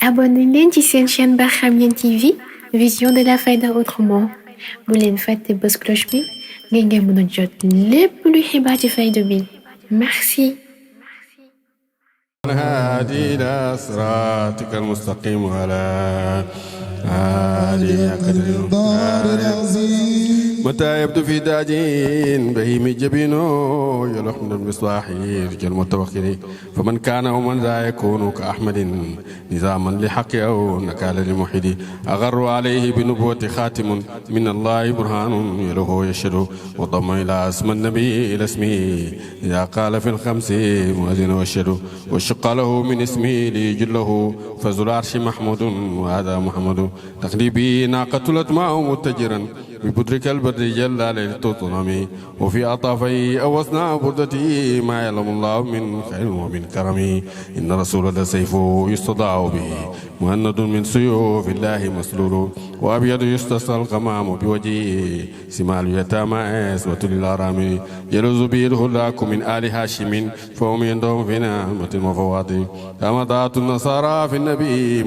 abonnez-leen ci seen chaîne Barhamiennes TV vision de la Fayda autrement bu leen fàtte bës cloche bi ngeen mën a jot lépp luy xibaar ci Fayda bi merci. هادي إلى صراطك المستقيم وعلى آله قدر العظيم متى يبدو في داجين بهيم جبينو يلوح من المصباح رجال المتوكل فمن كان ومن ذا يكون كأحمد نظاما لحق أو نكال لمحد أغر عليه بنبوة خاتم من الله برهان يله يشهد وضم إلى اسم النبي إلى اسمه إذا قال في الخمس مؤذن وشهد وشق له من اسمه ليجله فذو العرش محمود وهذا محمد تقريبي ناقة الأتماء متجرا ببدرك البدر جل عليه تطنمي وفي أطافي أوسنا بردتي ما يعلم الله من خير ومن كرمي إن رسول الله سيفه يستضاع به مهند من سيوف الله مسلول وأبيض يستسقى الغمام بوجهه سمال اليتامى أسوة للأرامل يلوذ به الهلاك من آل هاشم فهم يندهم في نعمة وفواضل كما طاعت النصارى في النبي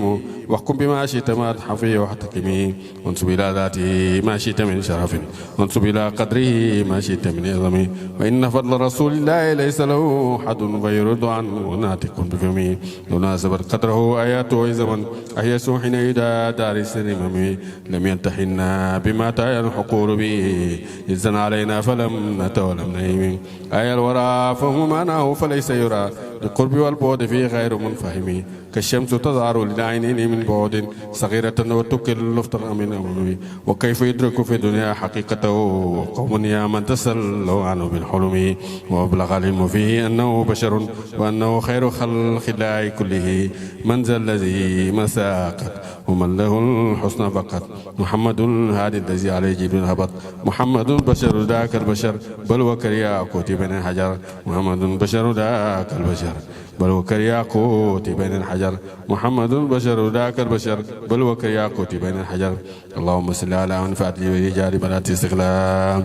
واحكم بما شئت ما تحفي واحتكمي وانسب إلى ذاته ما شئت من شرف وانسب إلى قدره ما شئت من عظم وإن فضل رسول الله ليس له حد فيرد عنه وناتق بفمه لو ناسبت قدره آياته زمن أهيس حين يدى دار السرمم لم ينتحنا بما تايا الحقور به إذن علينا فلم نتولم نيم آية الورى فهم معناه فليس يرى القرب والبعد فيه غير منفهم كالشمس تظهر للعينين من بعد صغيرة وتكل اللفتر من أمره وكيف يدرك في الدنيا حقيقته قوم يا من تسلوا عنه بالحلم وأبلغ العلم فيه أنه بشر وأنه خير خلق الله كله من ذا الذي مساقت ومن له الحسن فقط محمد هادي الذي عليه جبريل هبط محمد بشر ذاك البشر بل وكرياقوت بين الحجر محمد بشر ذاك البشر بل وكرياقوت بين الحجر محمد بشر ذاك البشر بل وكرياقوت بين الحجر اللهم صل على من فاتي ورجال بنات استقلال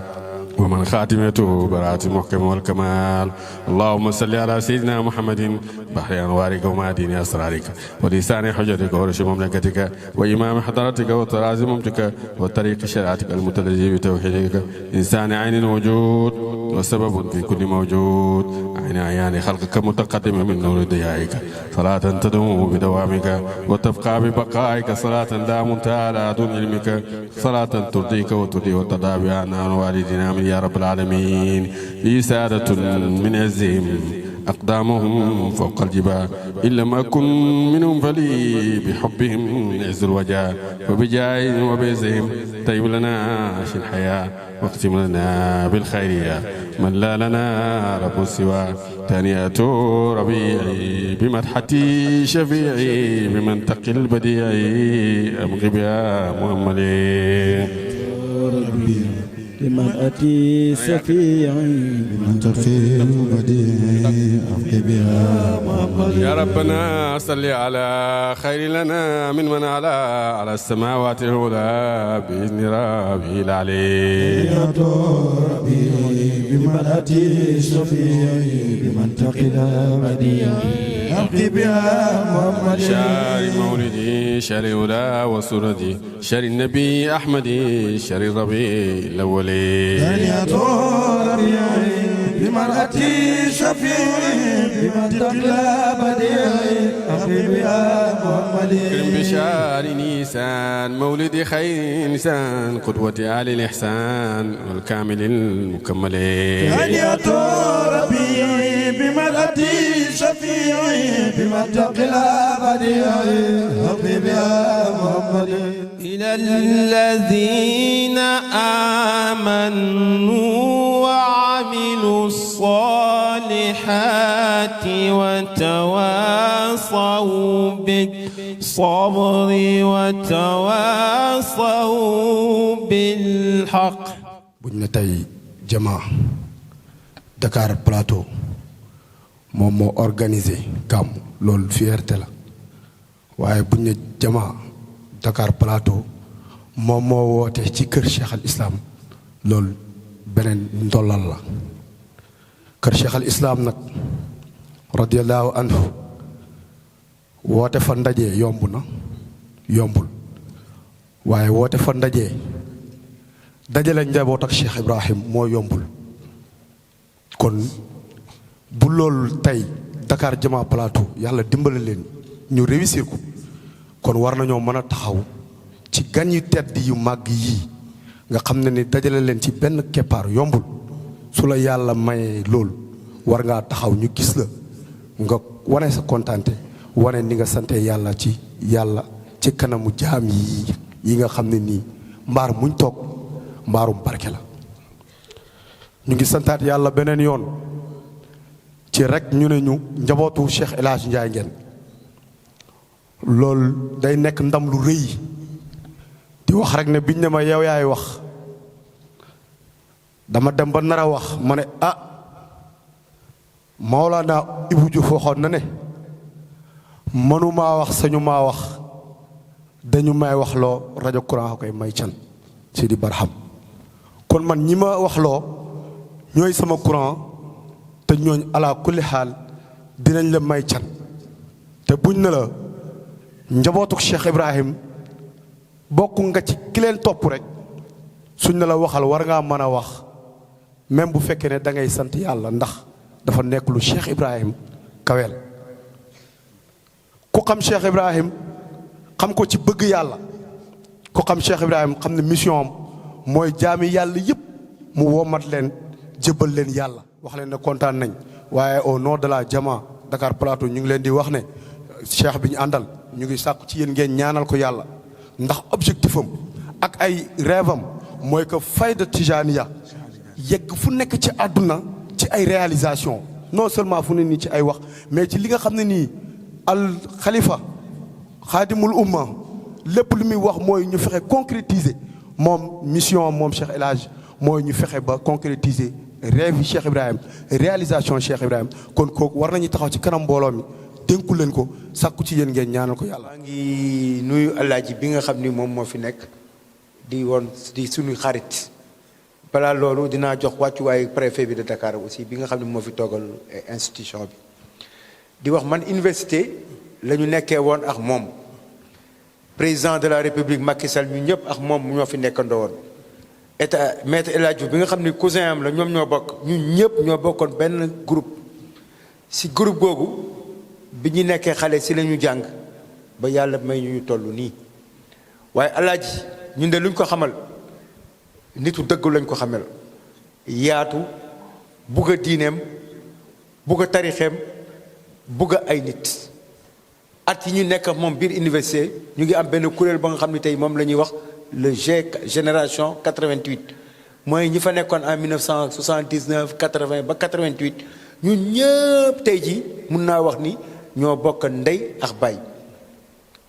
ومن خاتمته براءة المحكم والكمال اللهم صل على سيدنا محمد بحر أنوارك ومعدن أسرارك ولسان حجتك ورش مملكتك وإمام حضرتك وطراز ممتك وطريق شريعتك المتلذذ بتوحيدك إنسان عين الوجود وسبب في كل موجود عين عيان خلقك متقدم من نور ضيائك صلاة تدوم بدوامك وتبقى ببقائك صلاة لا منتهى على دون علمك صلاة ترضيك وترضي وترضى بها عن والدنا من يا رب العالمين لي سادة من عزهم أقدامهم فوق الجبال إن لم أكن منهم فلي بحبهم عز الوجاه وبجاه وبعزهم طيب لنا عيش الحياة واختم لنا بالخيرية من لا لنا رب سوى تانية ربيعي بمدحتي شفيعي بمنطق البديعي أبغي بها مؤملي لمن أتي سفيعي بمنطق البديع أبقي بها محمد يا ربنا صل على خير لنا من من على السماوات العلى بإذن ربي العلي يا ربي بمن أتي سفيعي بمنطق البديع أبقي بها محمد شار مولدي شار الهدى وسردي شار النبي أحمد شار الربيع الأول يا ربي بمرأتي شفيعي بمنطق البديع أبقي بها محمد كرم بشار نيسان مولد خير إنسان قدوة آل الإحسان والكامل المكمل يا ربي بمرأتي شفيعي بمنطق البديع أبقي بها محمد إلى الذين آمنوا وعملوا الصالحات وتواصوا بالصبر وتواصوا بالحق. buñ ne tey Jamaa Dakar Plateau moom moo organisé gàmmu loolu fierté la waaye buñ ne Jamaa Dakar Plateau moom moo woote ci kër Cheikh al Islam loolu beneen ndollal la kër Cheikh al Islam nag radiyallahu anhu woote fa ndaje yomb na yombul waaye woote fa ndaje dajale njaboot ak Cheikh Ibrahim moo yombul kon bu loolu tey Dakar Jama Plateau yàlla dimbale leen ñu réussir ko kon war nañoo mën a taxaw ci gan yu tedd yu màgg yii nga xam ne ni dajale leen ci benn keppaar yombul su la yàlla mayee loolu war ngaa taxaw ñu gis la nga wane sa kontaante wane ni nga sante yàlla ci kanamu jaam yi nga xam ne nii mbaar muñ toog mbaarum barke la ñu ngi santaat yàlla beneen yoon ci rek ñu ne ñu njabootu Cheikh El Hadj Ndiaye ngeen loolu day nekk ndam lu rëy di wax rek ne biñ ne ma yow yaay wax dama dem ba nar a wax ma ne Maolana Ibou Diouf waxoon na ne mënumaa wax sañu maa wax dañu may wax loo rajo Courant koy may can Sidi Barham kon man ñi ma wax loo ñooy sama courant te ñooñ ala kulli xaal dinañ la may can te buñ ne la njabootuk Cheikh Ibrahim bokk nga ci ki leen topp rek suñ ne la waxal war ngaa mën a wax même bu fekkee ne da ngay sant yàlla ndax dafa nekk lu Cheikh Ibrahim kaweel ku xam Cheikh Ibrahim xam ko ci bëgg yàlla ku xam Cheikh Ibrahim xam ne mission am mooy jaami yàlla yëpp mu womat leen jëbal leen yàlla wax leen ne kontaan nañ waaye au nom de la Jama Dakar Plateau ñu ngi leen di wax ne cheikh bi ñu àndal ñu ngi sàkku ci yéen ngeen ñaanal ko yàlla ndax objectif am ak ay rêve am mooy que fayda tijaniya yegg fu nekk ci àdduna ci ay réalisation non seulement fu ne nii ci ay wax mais ci li nga xam ne nii al xalifa xaadimul umma lépp lu muy wax mooy ñu fexe concrétiser moom mission moom Cheikh El Hadj mooy ñu fexe ba concrétiser rêve yi Cheikh Ibrahim réalisation Cheikh Ibrahim kon kooku war nañu taxaw ci kanam mbooloo mi dénku leen ko sàkku ci yéen ngeen ñaanal ko yàlla. maa ngi nuyu alaaji bi nga xam ni moom moo fi nekk di suñu xarit balaa loolu dinaa jox wàccuwaayu préfet bi de Dakar aussi bi nga xam ne moo fi toogal institution bi di wax man université la ñu nekkee woon ak moom président de la république Macky Sall ñu ñëpp ak moom ñoo fi nekkandoo woon état maître El Hadj Diouf bi nga xam ne cousin am la ñoom ñoo bokk ñun ñëpp ñoo bokkoon benn groupe si groupe googu bi ñu nekkee xale si la ñu jàng ba yàlla may ñu toll nii waaye alaaji ñun de luñ ko xamal nitu dëgg lañ ko xamal yaatu bugg a diineem bugg a tarixeem bugg a ay nit at yi ñu nekk moom biir université ñu ngi am benn kuréel ba nga xam ne tey moom la ñuy wax le génération 88 mooy ñi fa nekkoon en 1979 80 ba 88 ñun ñëpp tey ji mun naa wax ni ñoo bokk ndey ak baay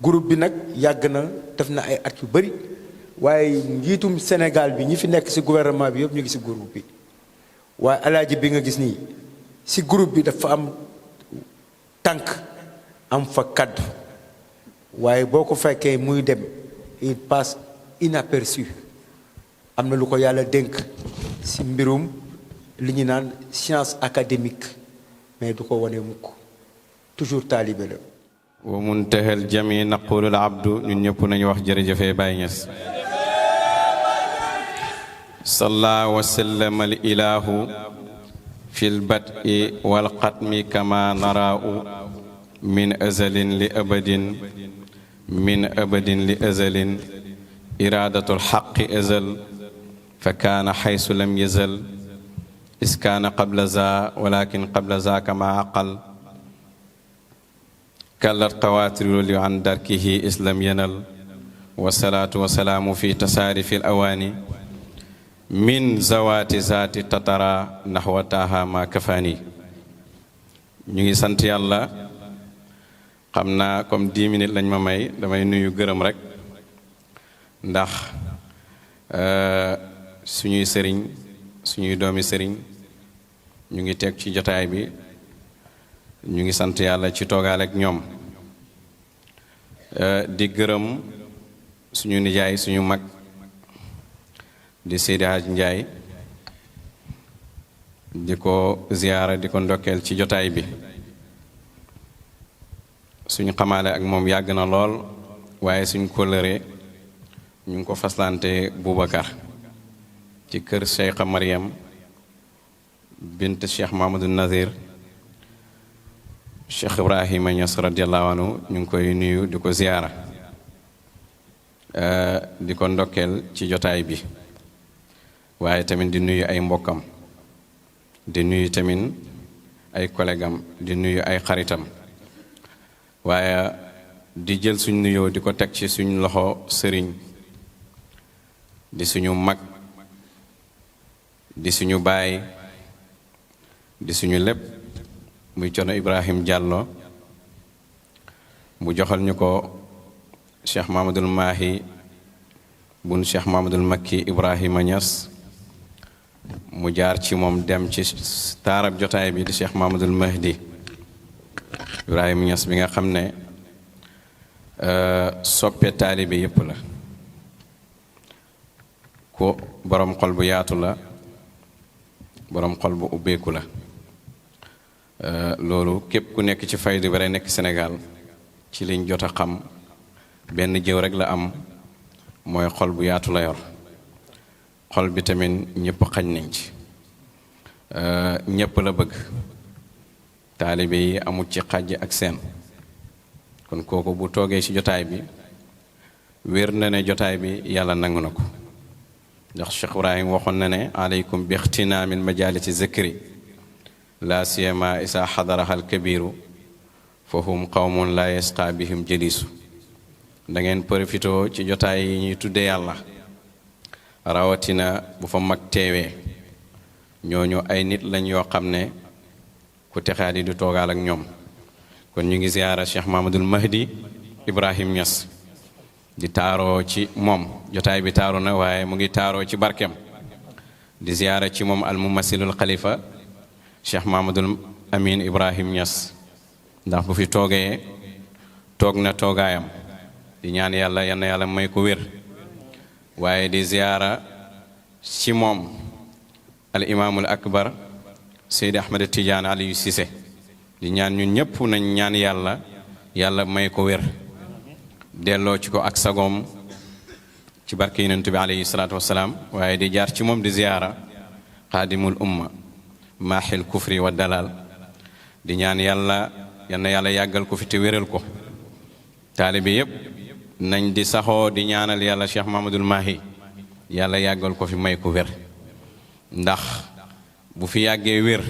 groupe bi nag yàgg na def na ay at yu bëri waaye njiitum Sénégal bi ñi fi nekk ci gouvernement bi yëpp ñu ngi ci groupe bi waaye alaaji bi nga gis nii ci groupe bi dafa am tànk am fa kaddu waaye boo ko fekkee muy dem il passe inaperçu am na lu ko yàlla dénk ci mbirum li ñu naan science académique mais du ko wane mukk toujours taalibe la wa muntahal jami naqulul abdu ñun ñëpp nañu wax jërëjëfee Baye Niass salla wa sallama al ilahu fil bad'i wal xatmi kama naraa'u min azalin li abadin li azalin iradatul xaqi azal fa kaana xaysu lam yazal is kaana qabla za walakin qabla za kama aqal kallat qawaatiru li an darkihi islam yanal wasalaatu wasalaamu fi tasaarifi l awaani min zawaati zaati tatara naxwa taaha ma kafaani ñu ngi sant yàlla xam naa comme 10 minutes lañ ma may damay nuyu gërëm rek ndax suñuy sëriñ suñuy doomi sëriñ ñu ngi teg ci jotaay bi ñu ngi sant yàlla ci toogaale ak ñoom di gërëm suñu nijaay suñu mag di Seydi Hadj Ndiaye di ko ziyaara di ko ndokkeel ci jotaay bi suñu xamaale ak moom yàgg na lool waaye suñ kóllëre ñu ngi ko faslante Boubacar ci kër Cheikha Mariam bint Cheikh Mahamadou Nazir Cheikh Ibrahima Niass radiallahu anhu ñu ngi koy nuyu di ko ziyaara di ko ndokkeel ci jotaay bi waaye tamit di nuyu ay mbokkam di nuyu tamit ay collègue am di nuyu ay xaritam waaye di jël suñ nuyoo di ko teg ci suñ loxo sëriñ di suñu mag di suñu baay di suñu lépp muy Cerno Ibrahim Diallo mu joxal ñu ko Cheikh Mahamadul Mahi bun Cheikh Mahamadul Makki Ibrahima Niass mu jaar ci moom dem ci taarab jotaay bi di Cheikh Mahamadul Mahdi Ibrahima Niass bi nga xam ne soppe taalibe yépp la ku borom xol bu yaatu la borom xol bu ubbeeku la loolu képp ku nekk ci faydu bi rek nekk Sénégal ci liñ jot a xam benn jëw rek la am mooy xol bu yaatu la yor xol bi tamit ñëpp xañ nañ ci ñëpp la bëgg taalibe yi amul ci xàjj ak seen kon kooku bu toogee ci jotaay bi wér na ne jotaay bi yàlla nangu na ko ndax Cheikh Ibrahim waxoon na ne aleykum bi ixtinaamil majaalisi zikri la siyama isa xadaraha alkabiru fa hum qawmun la yasqa bihim jëlisu da ngeen profitoo ci jotaay yi ñuy tudde yàlla rawatina bu fa mag teewee ñooñu ay nit lañ yoo xam ne ku texaat yi du toogaal ak ñoom kon ñu ngi ziyaara Cheikh Mahamadul Mahdi Ibrahim Niass di taaroo ci moom jotaay bi taaru na waaye mu ngi taaroo ci barkeem di ziyaara ci moom al mumassilul xalifa Cheikh Mahamadul Amin Ibrahim Niass ndax bu fi toogee toog na toogaayam di ñaan yàlla yal na yàlla may ko wér waaye di ziyaara ci moom al imaamul akbar Seydi Ahmed Tidiane Aliou Cissé di ñaan ñun ñëpp nañ ñaan yàlla yàlla may ko wér delloo ci ko ak sagoom ci barke yonent bi alayhi salaatu wassalaam waaye di jaar ci moom di ziyaara xaadimul umma maaxil kufri wa dalal di ñaan yàlla yal na yàlla yàggal ko fi te wéral ko taalibe yépp nañ di saxoo di ñaanal yàlla Cheikh Mahamadul Mahi yàlla yàggal ko fi may ko wér ndax bu fi yàggee wér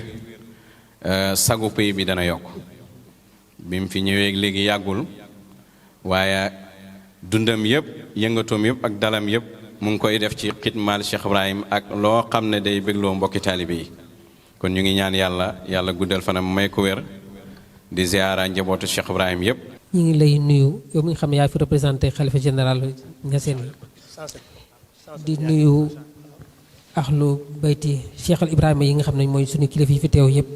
sagu pays bi dana yokk bi mu fi ñëwee léegi yàggul waaye dundam yëpp yëngatoom yëpp ak dalam yëpp mu ngi koy def ci xidmaal Cheikh Ibrahim ak loo xam ne day bégloo mbokki taalibe yi kon ñu ngi ñaan yàlla guddal fanam may ko wér di ziara njabootu Cheikh Ibrahim yëpp. ñu ngi lay nuyu yow mi nga xam ne yaa fi représenté xalifa général Niassène di nuyu axlu bayti Cheikh al Ibrahima yi nga xam ne mooy suñu kilifa yi fi teew yëpp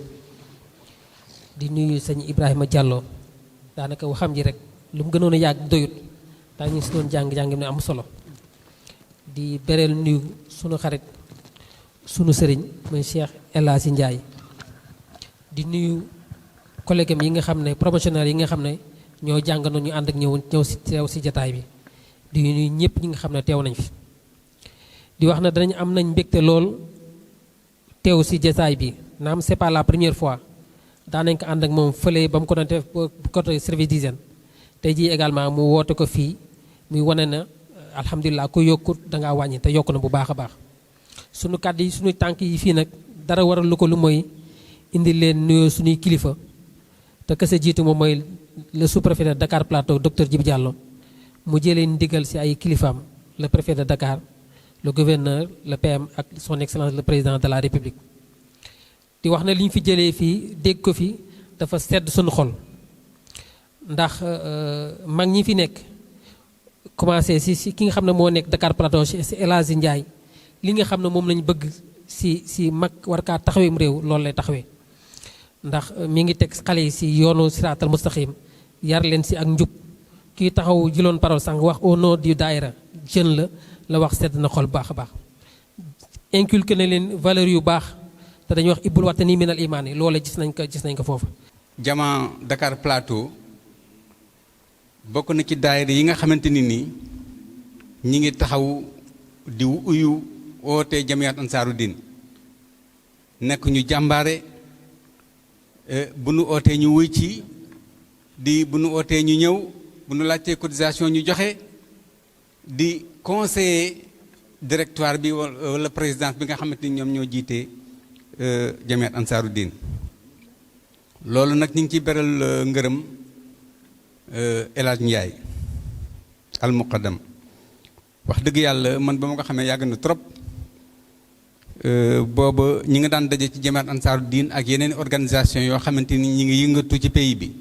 di nuyu sëñ Ibrahima Diallo daanaka waxam ji rek lu mu gënoon a yàgg doyut daa ñu si doon jàng-jàng ne am solo di bereel nuyu sunu xarit sunu sëriñ mooy Cheikh El Hadji Ndiaye di nuyu collègue yi nga xam ne promotionnaire yi nga xam ne ñoo jàngandoo ñu ànd ak ñëw si teew si jataay bi di nuyu ñëpp ñi nga xam ne teew nañ fi di wax na danañ am nañ mbégte lool teew si jataay bi naam c'est pas la première fois daanañ ko ànd ak moom fële ba mu ko doon def côté service d'hygiène tey jii également mu woote ko fii muy wane na alhamdulilah ku yokkut dangaa wàññi te yokk na bu baax a baax sunu kàddu yi sunu tànk yi fii nag dara waral lu ko lu mooy indi leen nuyoo suñuy kilifa te kese jiitu moom mooy le sous-préfet de Dakar Plateau docteur Djibi Diallo mu jëlee ndigal si ay kilifaam le préfet de Dakar le gouverneur le PM ak son excellence le président de la République di wax ne li ñu fi jëlee fii dégg ko fi dafa sedd suñu xol ndax mag ñi fi nekk commencé si ki nga xam ne moo nekk Dakar Plateau si El Hadji Ndiaye li nga xam ne moom lañ bëgg si mag war kaa taxaweem réew loolu lay taxawee ndax mi ngi teg xale yi si yoonu siraatal mustaqim yar leen si ak njub kii taxaw jëloon parole sànq wax au nom du daayira jeune la wax sedd na xol baax a baax inculqué na leen valeur yu baax te dañuy wax ibul watani minal imaan yi loolee gis nañ ko foofu. Jama Dakar Plateau bokk na ci daayira yi nga xamante ni nii ñi ngi taxaw di uyu oote Jamiyaat Ansaaru Diin nekk ñu jàmbaare bu nu ootee ñu wuy ci bu nu ootee ñu ñëw bu nu laajtee cotisation ñu joxe di conseiller directoire bi wala présidence bi nga xamante ni ñoom ñoo jiite Jamiyaat Ansaaru Diin loolu nag ñu ngi ciy beral ngërëm El Hadj Ndiaye al muqaddam wax dëgg yàlla man ba ma ko xamee yàgg na trop booba ñi nga daan daje ci Jamiyaat Ansaaru Diin ak yeneen organisation yoo xamante ni ñi ngi yëngatu ci pays bi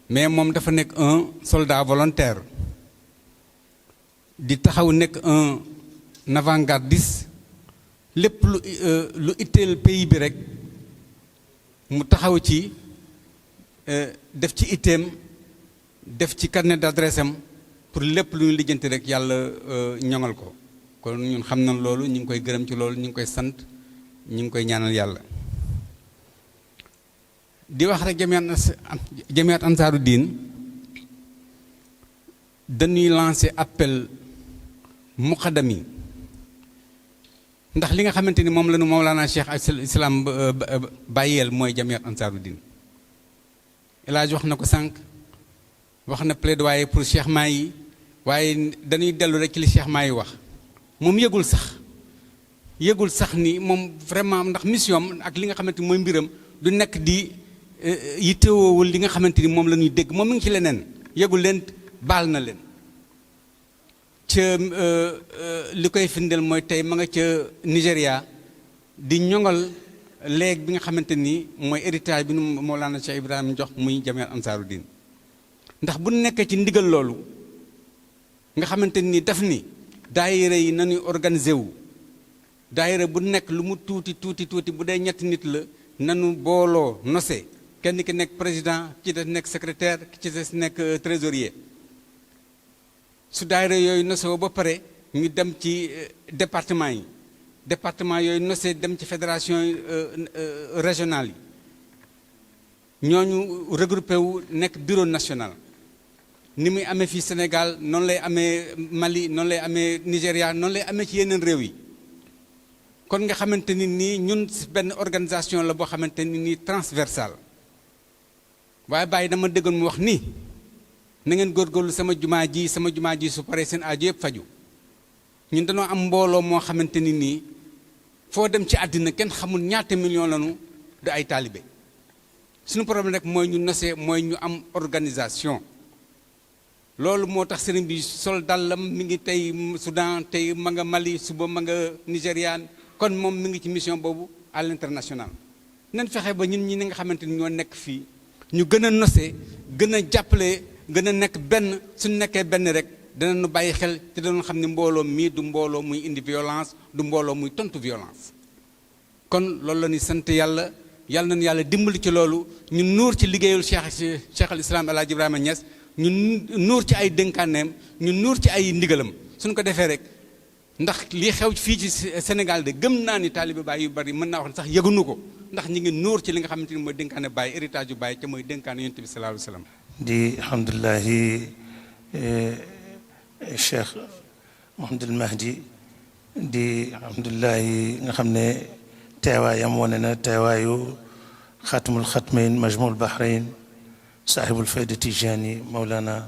mais moom dafa nekk un soldat volontaire di taxaw nekk un avant-gardiste lépp lu itteel pays bi rek mu taxaw ci def ci itteem def ci carnet d'adresse am pour lépp lu ñu lijjanti rek yàlla ñoŋal ko kon ñun xam nañ loolu ñu ngi koy gërëm ci loolu ñu ngi koy sant ñu ngi koy ñaanal yàlla di wax rek Jamiyaat Ansaaru Diin dañuy lancer appel muqaddam yi ndax li nga xamante ni moom la nu Mawlana Cheikh al Islam bàyyeel mooy Jamiyaat Ansaaru Diin El Hadj wax na ko sànq wax na plaidoyer pour Cheikh Mahi waaye dañuy dellu rek ci li Cheikh Mahi wax moom yëgul sax ni moom vraiment ndax mission ak li nga xamante ni mooy mbiram du nekk di yittewoowul li nga xamante ni moom la ñuy dégg moom mi ngi ci leneen yëgul leen baal na leen ca li koy firndeel mooy tey ma nga ca Nigéria di ñoŋal léegi bi nga xamante ni mooy héritage bi nu Mawlana Cheikh Ibrahima jox muy Jamiyaat Ansaaru Diin ndax bu nekkee ci ndigal loolu nga xamante ni daf ni daayira yi nañuy organiser wu daayira bu nekk lu mu tuuti bu dee ñetti nit la nanu booloo nose kenn ki nekk président ci des nekk secrétaire ci des nekk trésorier su daayira yooyu nose woo ba pare ñu dem ci département yooyu nose dem ci fédération régionale yi ñooñu regroupé wu nekk bureau national ni muy amee fii Sénégal noonu lay amee Mali noonu lay amee Nigéria noonu lay amee ci yeneen réew yi kon nga xamante ni nii ñun benn organisation la boo xamante ni nii transversale waaye bàyyi dama déggoon mu wax ni na ngeen góorgóorlu sama jumaa ji su paree seen aajo yëpp faju ñun dañoo am mbooloo moo xamante ni nii foo dem ci àddina kenn xamul ñaata million lañu du ay taalibe suñu problème rek mooy ñu nosee mooy ñu am organisation loolu moo tax sëriñ bi sol dàllam mi ngi tey Soudan tey ma nga Mali suba ma nga Nigéria kon moom mi ngi ci mission boobu à l'international nañ fexe ba ñun ñi nga xamante ni ñoo nekk fii ñu gën a nosee gën a jàppale gën a nekk benn suñu nekkee benn rek danañu bàyyi xel te danañu xam ne mbooloo mii du mbooloo muy indi violence du mbooloo muy tontu violence kon loolu la ñuy sant yàlla nañu yàlla dimbali ci loolu ñu nuur ci liggéeyul Cheikh al Islam El Hadj Ibrahima Niass ñu nuur ci ay dénkaaneem ñu nuur ci ay ndigalam suñu ko defee rek ndax lii xew fii ci Sénégal de gëm naa ni taalibe Baay yu bari mën naa wax ne sax yëgunu ko ndax ñi ngi nuur ci li nga xamante ni mooy dénkaane Baay héritage yu Baay te mooy dénkaane Yonent bi sallallahu alayhi wa sallam di alhamdulilahi Cheikh Mouhamadul Mahdi di alhamdulilahi nga xam ne teewaayam wane na teewaayu xaatmul xatmayn majmuul bahrayn saaxibul fayda tijani Mawlana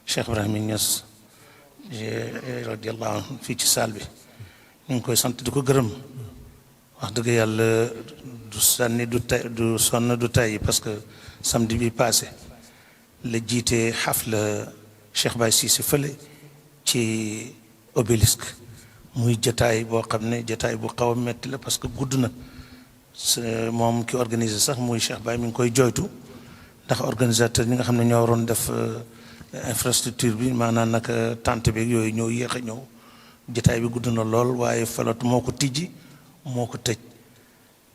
Cheikh Ibrahima Niass radiallahu anhu fii ci saal bi ñu ngi koy sant di ko gërëm wax dëgg yàlla du sànni du sonn du tay parce que samedi bi passé la jiite xafla Cheikh Baye Cissé fële ci obélisque muy jataay boo xam ne jataay bu xaw a metti la parce que gudd na moom ki organisé sax muy Cheikh Baye mi ngi koy jooytu ndax organisateur ñi nga xam ne ñoo waroon def infrastructure bi maanaam naka tente bi yooyu ñoo yéex a ñëw jataay bi gudd na lool waaye falatu moo ko tijji moo ko tëj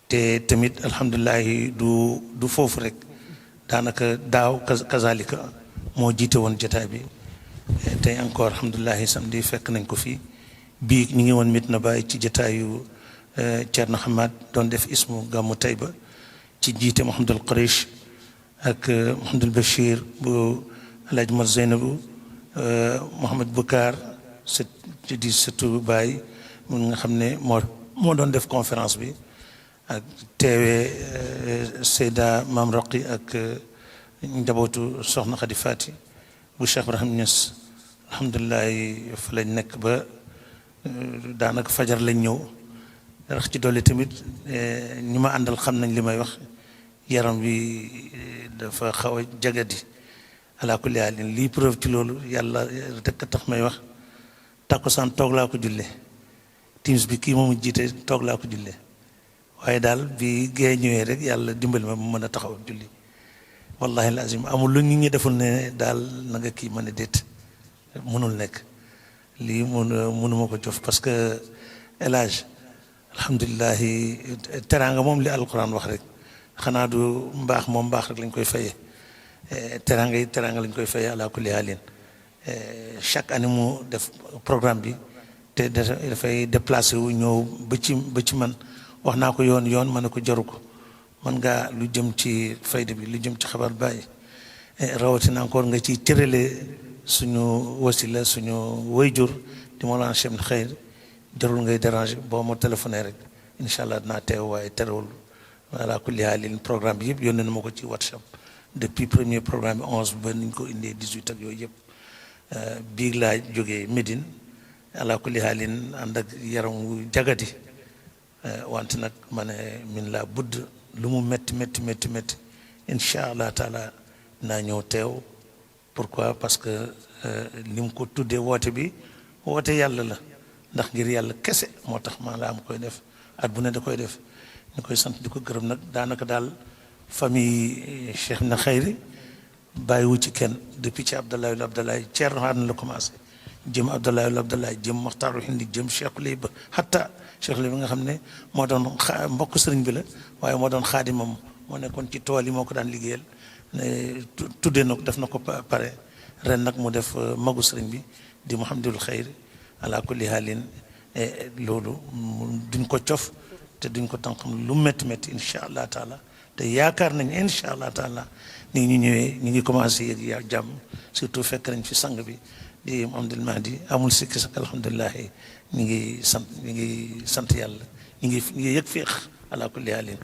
te tamit alhamdulilahi du foofu rek daanaka daaw kazalika moo jiite woon jataay bi tey encore alhamdulilahi samedi fekk nañ ko fii bii ñu ngi woon Medina Baye ci jataayu Thierno Hamad doon def ismu gàmmu Taïba ci jiite Mouhamadul Quraysh ak Mouhamadul Bachir bu Alaaji Mat Zeynabu Mouhamed Boucar sët di sëtu Baye mun nga xam ne moo doon def conférence bi ak teewee Seyda Maam Roqi ak njabootu soxna Xadi Fati bu Cheikh Ibrahim Niass alhamdulilah fa lañ nekk ba daanaka fajar lañ ñëw rax ci dolli tamit ñi ma àndal xam nañ li may wax yaram bi dafa xaw a jagadi ala kulli haalin lii preuve ci loolu yàlla rek a tax may wax takkusaan toog laa ko julle timis bi kii moomu jiite toog laa ko julle waaye daal bi gee ñëwee rek yàlla dimbali ma mu mën a taxaw julli wallahi lazim amul lu nit ñi deful ne daal na nga kii mën a déet mënul nekk lii mënuma ko jof parce que elage alhamdulilahi teraanga moom li alquran wax rek xanaa du mbaax moom mbaax rek lañ koy fayee teraanga yi teraanga lañ koy fayee ala kulli haalin chaque année mu def programme bi te dafay déplacé wu ñëw ba ci man wax naa ko yoon ma ne ko jaru ko man ngaa lu jëm ci fayda bi lu jëm ci xabaar Baye rawatina encore nga ciy cërale suñu wasila suñu wayjur di Mawlana Cheikh Ibn Khayr jarul ngay déranger boo ma téléphoné rek incha allah dinaa teew waaye terewul ala kulli haalin programme bi yëpp yónnee na ma ko ci WhatsApp depuis premier programme bi 11 ba niñ ko indee 18 ak yooyu yëpp biig laa jógee Médine ala kulli haalin ànd ak yaram wu jagati wante nag ma ne min laa budd lu mu métti incha allah taala naa ñëw teew pourquoi parce que li mu ko tuddee woote bi woote yàlla la ndax ngir yàlla kese moo tax maa la am koy def at bu ne da koy def ñu koy sant di ko gërëm nag daanaka daal famille Cheikh na Xayri bàyyiwu ci kenn depuis ci Abdoulaye Thierno Hadj la commencé jëm Abdoulaye jëm Maxtaaru Hindi jëm Cheikh Lay ba hatta Cheikh Lay ba nga xam ne moo doon mbokk sëriñ bi la waaye moo doon xaadimam moo nekkoon ci tool yi moo ko daan liggéeyal tuddee na ko def na ko pare ren nag mu def magu sëriñ bi di Mouhamadul Xayri ala kulli haalin loolu duñ ko cof te duñ ko tànqam lu métti incha allah taala te yaakaar nañ incha allah taala ni ñu ñëwee ñu ngi commencé yëg yaa jàmm surtout fekk nañ fi sang bi di Mouhamadul Mahdi amul sikki sak alhamdulilah ñu ngi sant yàlla ñu ngi yëg féex ala kulli haalin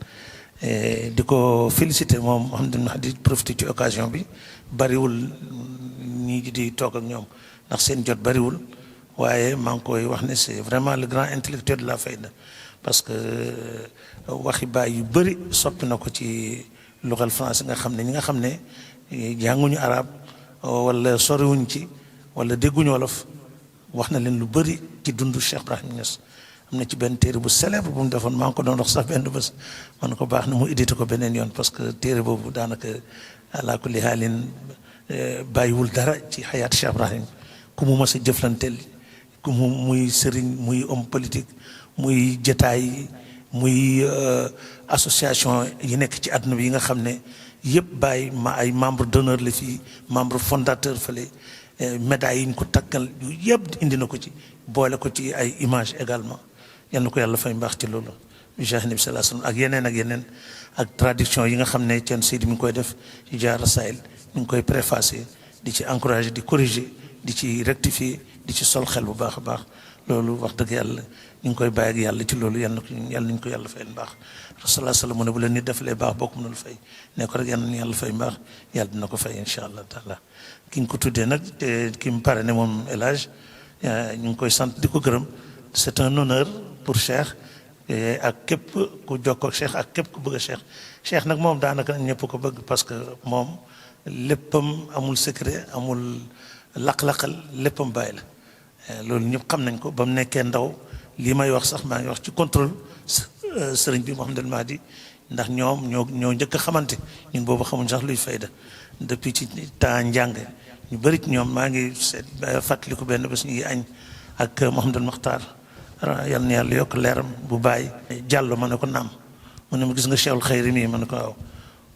di ko félicité moom Mouhamadul Mahdi profité ci occasion bi bariwul ñi di toog ak ñoom ndax seen jot bariwul waaye maa ngi koy wax ne c'est vraiment le grand intellectuel de la fayda parce que waxi baay yu bëri soppi na ko ci luxal français nga xam ne ñi nga xam ne jànguñu arab wala soriwuñ ci wala dégguñu wolof wax na leen lu bëri ci dundu Cheikh Ibrahim Niass am na ci benn téere bu célèbre bu mu defoon maa ngi ko doon wax sax benn bés man ko baax na mu édité ko beneen yoon parce que téere boobu daanaka ala kulli haalin bàyyiwul dara ci xayaat Cheikh Ibrahim ku mu mës a jëflanteel ku mu muy sëriñ muy homme politique muy jataay muy association yi nekk ci àdduna bi yi nga xam ne yëpp bàyyi ay membre d'honneur la fii membre fondateur fële médailles yi ñu ko takkal yu yëpp indi na ko ci boole ko ci ay image également yal na ko yàlla fay mbaax ci loolu jaah nabi sallallahu alayhi wasallam ak yeneen ak traduction yi nga xam ne Thierno Seydi mi ngi koy def ci jaar Rasaïl mi ngi koy préfacé di ci encouragé di corriger di ci rectifier di ci sol xel bu baax a baax loolu wax dëgg yàlla ñu ngi koy bàyyi ak yàlla ci loolu yàlla nañu ko yàlla fayal mbaax rasulullah sallam mu ne bu la nit defalee baax bokk mënul fay ne ko rek yàlla na yàlla fay mbaax yàlla dina ko fay incha allah taala ki ñu ko tuddee nag te ki mu pare ne moom El Hadj ñu ngi koy sant di ko gërëm c'est un honneur pour Cheikh ak képp ku jokkoo ak Cheikh ak képp ku bëgg a Cheikh nag moom daanaka ñëpp ko bëgg parce que moom léppam amul secret amul laq-laqal léppam bàyyi la loolu ñëpp xam nañ ko ba mu nekkee ndaw lii may wax sax maa ngi wax ci contrôle sëriñ bi Mouhamadul Mahdi ndax ñoom ñoo njëkk a xamante ñun boobu xamuñ sax luy fayda depuis ci temps njàng ñu bëri ci ñoom maa ngi fàttaliku benn bés ñu ngi añ ak Mouhamadul Makhtar yal na yàlla yokk leeram bu bàyyi jàllo ma ne ko naam mu ne ma gis nga Cheikhul Khayri mii ma ne ko waaw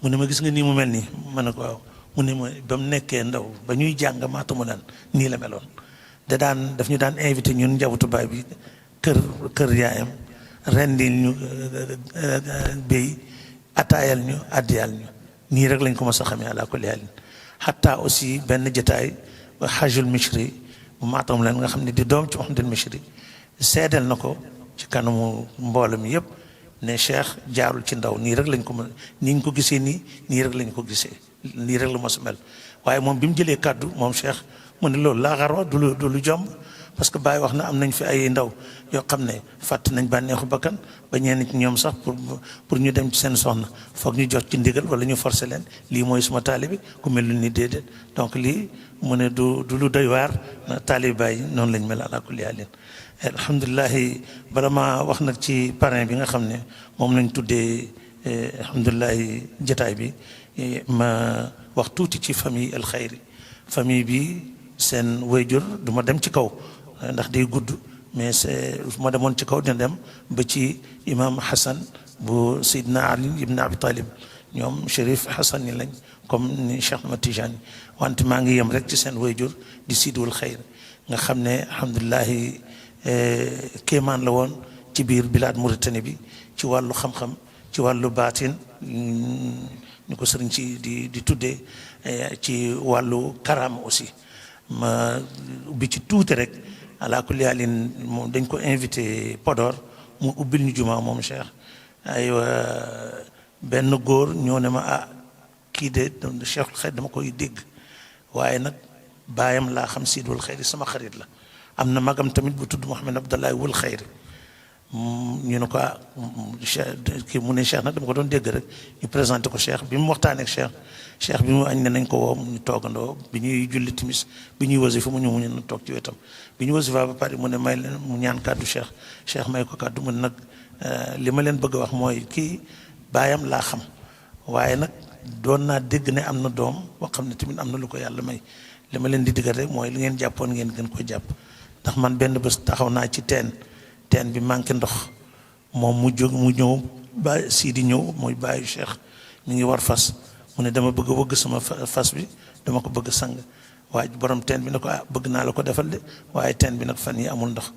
mu ne ma gis nga nii mu mel nii ma ne ko waaw mu ne ma ba mu nekkee ndaw ba ñuy jàng maata mu daan nii la meloon daf ñu daan invité ñun njabootu baay bi kër yaayam rendil ñu béy ataayal ñu addiyal ñu nii rek lañ ko mos a xamee ala kulli haalin xataa aussi benn jataay Hajjul Mishri bu maatam leen nga xam ne di doom ci Mouhamadul Mishri seedeel na ko ci kanamu mbooloo mi yëpp ne Cheikh jaarul ci ndaw nii rek lañ ko mën ni ñu ko gisee nii rek lañ ko gisee nii rek la mos a mel waaye moom bi mu jëlee kàddu moom Cheikh mu ne loolu laa xarwa du lu jomb parce que Baye wax na am nañ fi ay ndaw yoo xam ne fàtt nañ bànneexu bakkan ba ñenn ci ñoom sax pour ñu dem ci seen soxna foog ñu jot ci ndigal wala ñu forcer leen lii mooy suma taalibi ku mel ni déedéet donc lii mu ne du lu doy waar na taalibi Baye noonu lañ mel ala kulli haalin alhamdulilahi bala ma wax nag ci parrain bi nga xam ne moom lañ tuddee alhamdulilahi jataay bi ma wax tuuti ci famille El Khayri famille bi seen wayjur du ma dem ci kaw ndax day gudd mais c'est ma demoon ci kaw dina dem ba ci imam Hassan bu Seydina Ali ibn Abi Talib ñoom Chérif Hassan ni lañ comme ni Cheikh Ahmad Tijani wante maa ngi yem rek ci seen wayjur di Sidul Khayr nga xam ne alhamdulilahi kéemaan la woon ci biir bilaad Mauritanie bi ci wàllu xam-xam ci wàllu baatin ñu ko sëriñ ci di tuddee ci wàllu karaama aussi ma ubbi ci tuuti rek ala kulli haalin moom dañ ko invité Podor mu ubbil ñu juma moom Cheikh aywa benn góor ñoo ne ma kii de Cheikhul Khayr dama koy dégg waaye nag baayam laa xam Sidul Khayr sama xarit la am na magam tamit bu tudd Mouhamed Abdallahi wul Khayr ñu ne ko kii mu ne Cheikh nag dama ko doon dégg rek ñu présenté ko Cheikh bi mu waxtaanee ak Cheikh bi mu añ ne nañ ko woo ñu toogandoo bi ñuy julli timis bi ñuy wasifa mu ñëw mu ñu toog ci wetam bi ñu wasifa ba pare mu ne may leen mu ñaan kàddu Cheikh may ko kàddu mu ne nag li ma leen bëgg a wax mooy kii baayam laa xam waaye nag doon naa dégg ne am na doom boo xam ne tamit am na lu ko yàlla may li ma leen di diggal rek mooy li ngeen jàppoon ngeen gën ko jàpp ndax man benn bés taxaw naa ci teen bi manqué ndox moom mu ñëw ba Sidi ñëw mooy bàyyi Cheikh mi ngi war fas mu ne dama bëgg a wëgg sama fas bi dama ko bëgg sang waaye borom teen bi ne ko bëgg naa la ko defal de waaye teen bi nag fan yi amul ndox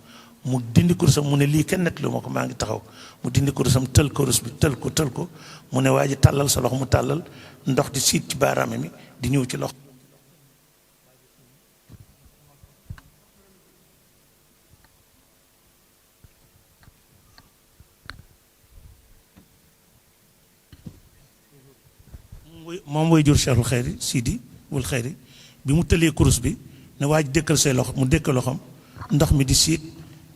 mu dindi kurusam mu ne lii kenn nett lu ma ko maa ngi taxaw mu dindi kurusam tël kurus bi tël ko mu ne waa ji tàllal sa loxo mu tàllal ndox di siit ci baaraame mi di ñëw ci loxo moom way jur Cheikhul Khayri Sidi wul Khayri bi mu tëlee kurus bi ne waa ji dëkkal say loxo mu dëkkal loxom ndox mi di siit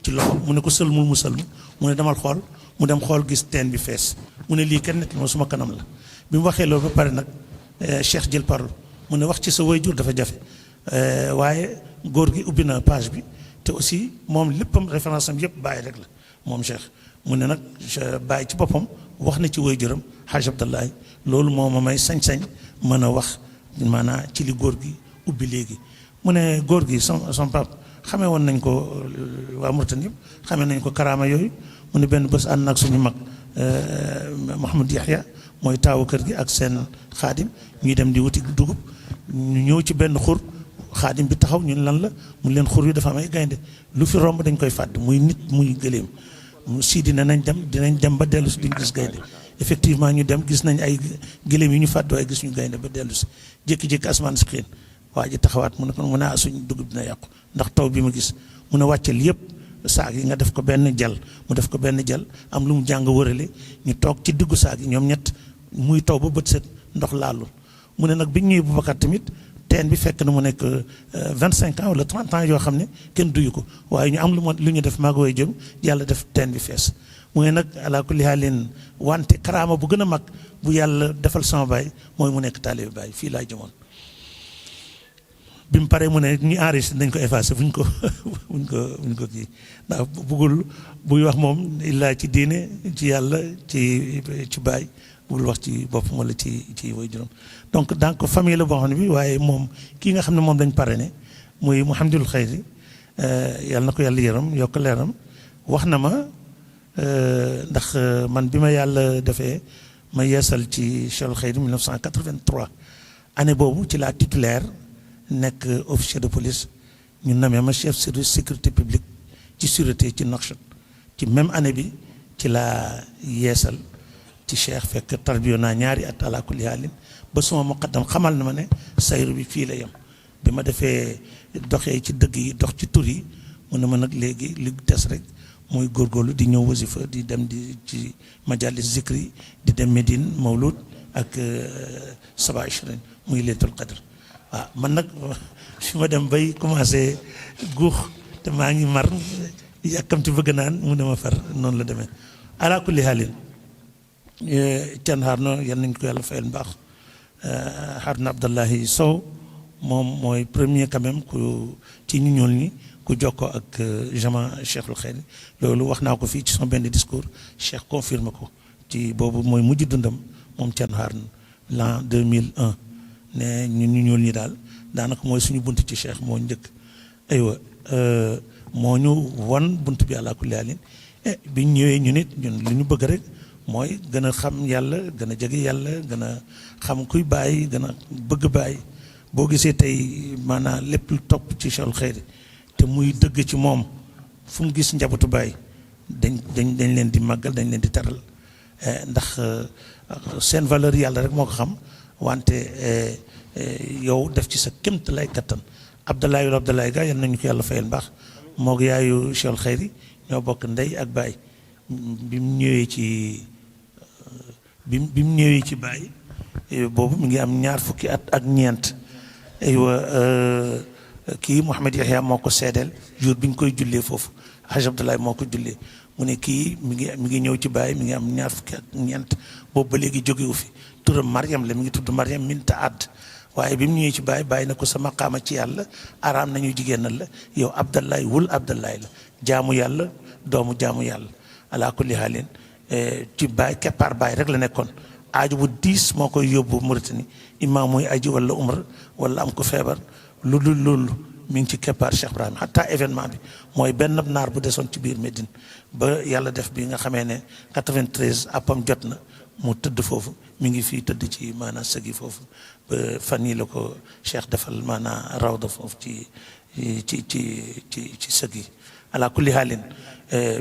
ci loxo mu ne ko sëlmul mu sëlmu mu ne demal xool mu dem xool gis teen bi fees mu ne lii kenn nit ma suma kanam la bi mu waxee loolu ba pare nag Cheikh jël parole mu ne wax ci sa way jur dafa jafe waaye góor gi ubbi na page bi te aussi moom léppam référence am yëpp bàyyi rek la moom Cheikh mu ne nag bàyyi ci boppam wax na ci way juram Haj Abdallahi loolu moo ma may sañ-sañ mën a wax maanaam ci li góor gi ubbi léegi mu ne góor gi son pap xamee woon nañ ko waa Mauritanie yëpp xamee nañ ko karaama yooyu mu ne benn bés ànd nag suñu mag Mouhamad Yahya mooy taawu kër gi ak seen xaadim ñuy dem di wuti dugub ñu ñëw ci benn xur xaadim bi taxaw ñun lan la mu leen xur yi dafa am ay gaynde lu fi romb dañ koy fàdd muy nit muy gëléem Sidi ne dinañ dem ba dellu si duñ gis gaynde effectivement ñu dem gis nañ ay gëléem yi ñu fàdd waaye gis ñu gaynde ba dellu si jékki-jékki asmaan si xiin waa ji taxawaat mu ne ko mu ne suñ dugub dina yàqu ndax taw bi ma gis mu ne wàccel yëpp saag yi nga def ko benn jal mu def ko benn jal am lu mu jàng wërale ñu toog ci diggu saag yi ñoom ñett muy taw ba bët set ndox laalul mu ne nag biñ ñëwee Boubacar tamit teen bi fekk na mu nekk 25 ans wala 30 ans yoo xam ne kenn duyu ko waaye ñu am lu ñu def maago way jëm yàlla def teen bi fees mu ne nag ala kulli haalin wante karaama bu gën a mag bu yàlla defal sama baay mooy mu nekk taalibe baay fii laa jëmoon bi mu paree mu ne ñu enregistré nañ ko effacé buñ ko kii ndax bëggul buy wax moom illaa ci diine ci yàlla ci baay bëggul wax ci boppam wala ci way juróom donc famille la boo xam ne bi waaye moom kii nga xam ne moom dañ parrainé muy Mouhamadul Khayri yàlla na ko yàlla yërëm yokk leeram wax na ma ndax man bi ma yàlla defee ma yeesal ci Cheikhul Khayri 1983 année boobu ci la titulaire nekk officier de police ñu namee ma chef service sécurité publique ci sûreté ci Nouakchott ci même année bi ci la yeesal ci Cheikh fekk tarbiyo naa ñaari at ala kulli haalin ba suma muqaddam xamal na ma ne sayru bi fii la yem bi ma defee doxee ci dëgg yi dox ci tur yi mu ne ma nag léegi li des rek mooy góorgóorlu di ñëw wasifa di dem di ci majalis zikri di dem Médine Mawlud ak Saba Ishrin muy Laylatul Qadr waaw man nag fi ma dem bay commencé guux te maa ngi mar yàkkamti bëgg naan mu ne ma far noonu la demee ala kulli haalin can Haruna yal nañ ko yàlla fayal mbaax Haruna Abdallahi Sow moom mooy premier quand même ku ci ñu ñuul ñi ku jokkoo ak jama Cheikhul Khayri loolu wax naa ko fii ci son benn discours Cheikh confirme ko ci boobu mooy mujj dundam moom can Haruna l'an 2001 ne ñun ñu ñuul ñi daal daanaka mooy suñu bunt ci Cheikh moo njëkk aywa moo ñu won bunt bi àla kulli haalin biñ ñëwee ñu nit ñun li ñu bëgg rek mooy gën a xam yàlla gën a jege yàlla gën a xam kuy bàyyi gën a bëgg bàyyi boo gisee tey maanaam lépp lu topp ci Cheikhul Khayri te muy dëgg ci moom fu mu gis njabootu bàyyi dañ leen di màggal dañ leen di taral ndax seen valeur yàlla rek moo ko xam wante yow def ci sa kémt lay kattan Abdoulaye wala Abdoulaye ga yal nañu ko yàlla fayal mbaax moo yaayu Cheikhul Khayri ñoo bokk ndey ak baay bi mu ñëwee ci baay boobu mi ngi am ñaar fukki at ak ñeent aywa kii Mouhamed Yahya moo ko seedeel jour bi ñu koy jullee foofu Haj Abdoulaye moo ko jullee mu ne kii mi ngi ñëw ci baay mi ngi am ñaar fukki at ñeent boobu ba léegi jógewu fi turam Mariam la mi ngi tudd Mariam Minta Add waaye bi mu ñëwee ci bàyyi na ko sa maqaama ci yàlla araam nañu jigéenal la yow Abdallahi wul Abdallahi la jaamu yàlla doomu jaamu yàlla ala kulli haalin ci bàyyi keppaar bàyyi rek la nekkoon aaju bu diis moo koy yóbbu Mauritanie imaam muy aji wala umra wala am ko feebar lu dul loolu mi ngi ci keppaar Cheikh Ibrahima hatta événement bi mooy benn naar bu desoon ci biir Médine ba yàlla def bi nga xamee ne 93 appam jot na mu tëdd foofu mi ngi fii tëdd ci maanaam sëgi foofu ba fan yi la ko Cheikh defal maanaam rawda foofu ci sëg yi ala kulli haalin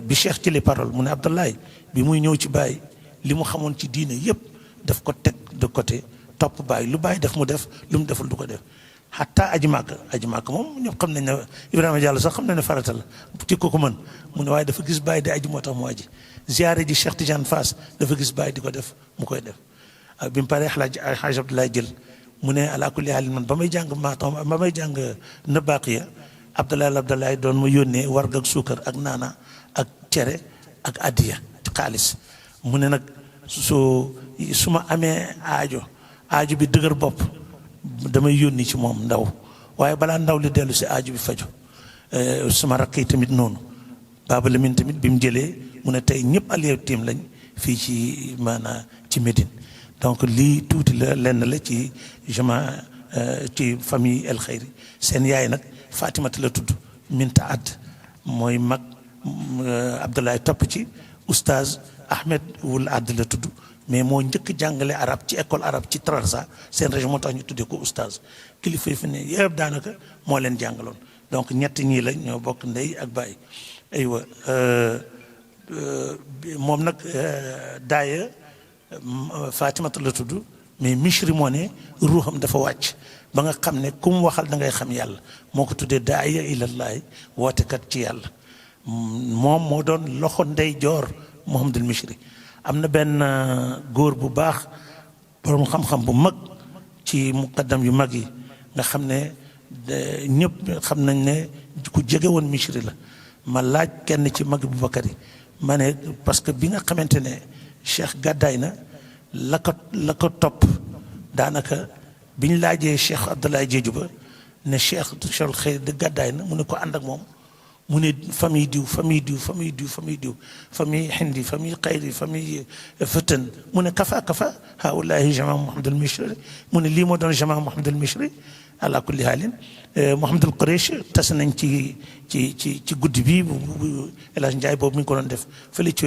bi Cheikh ci les paroles mu ne Abdoulaye bi muy ñëw ci Baye li mu xamoon ci diine yépp daf ko teg de côté topp Baye lu Baye def mu def lu mu deful du ko def hatta aji màkk moom ñëpp xam nañ ne Ibrahima Diallo sax xam nañ ne farata la ci ko mën mu ne waaye dafa gis Baye di aji moo tax mu aji ziyaare ji Cheikh Tidiane Fass dafa gis Baye di ko def mu koy def bi mu paree Haj Abdoulaye jël mu ne ala kulli haalin man ba may jàng Nabaaqiya Abdoulaye doon ma yónnee warga ak suukar ak naana ak cere ak addiya xaalis mu ne nag su ma amee aajo bi dëgër bopp damay yónni ci moom ndaw waaye balaa ndaw li dellu si aajo bi faju suma rakk yi tamit noonu Baba Lamine tamit bi mu jëlee mu ne tey ñëpp aliyew tiim lañ fii ci maanaam ci Médine donc lii tuuti la lenn la ci ci famille El Khayri seen yaay nag Fatimata la tudd Minta Add mooy mag Abdoulaye topp ci oustaz Ahmed wul Add la tudd mais moo njëkk jàngale arab ci école arabe ci Trarza seen région moo tax ñu tuddee ko oustaz kilifa yi fi ne yëpp daanaka moo leen jàngaloon donc ñett ñii la ñoo bokk ndey ak baay aywa moom nag daaya Fatimata la tudd mais Michri moo ne ruuxam dafa wàcc ba nga xam ne ku mu waxal da ngay xam yàlla moo ko tuddee daaya ilallahi wootekat ci yàlla moom moo doon loxo ndey joor Mouhamadul Michri am na benn góor bu baax borom xam-xam bu mag ci muqaddam yu mag yi nga xam ne ñëpp xam nañ ne ku jege woon Michri la ma laaj kenn ci mag Boubacar yi ma ne parce que bi nga xamante ne Cheikh gàddaay na la ko topp daanaka bi ñu laajee Cheikh Abdoulaye Diédhiou ba ne Cheikhul Khayri de gàddaay na mu ne ko ànd ak moom mu ne famille diw famille Hindi famille Khayri famille Fëtën mu ne kafa haulahi jama Mouhamadul Michri mu ne lii moo doon jama Mouhamadul Michri ala kulli haalin Mouhamadul Quraysh tas nañ ci guddi bi bu El Hadj Ndiaye boobu mi ngi ko doon def fële ci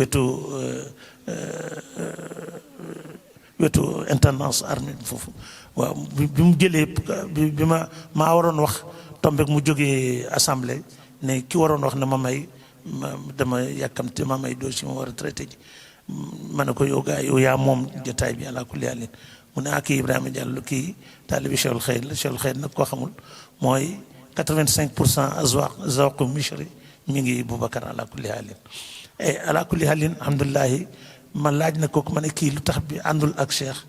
wetu intendance armée foofu waaw bi mu jëlee bi maa waroon wax tombek mu jógee assemblée ne ki waroon wax ne ma may dama yàkkamte ma may dossier ma war a traité ji ma ne ko yow gaa yow yaa moom jotaay bi ala kulli haalin mu ne kii Ibrahima Diallo kii taalibi Cheikhul Xayr la Cheikhul Xayr nag koo xamul mooy 85% zawq Misri mi ngi Boubacar ala kulli haalin ala kulli haalin alhamdulilahi ma laaj na kooku ma ne kii lu tax bi àndul ak Cheikh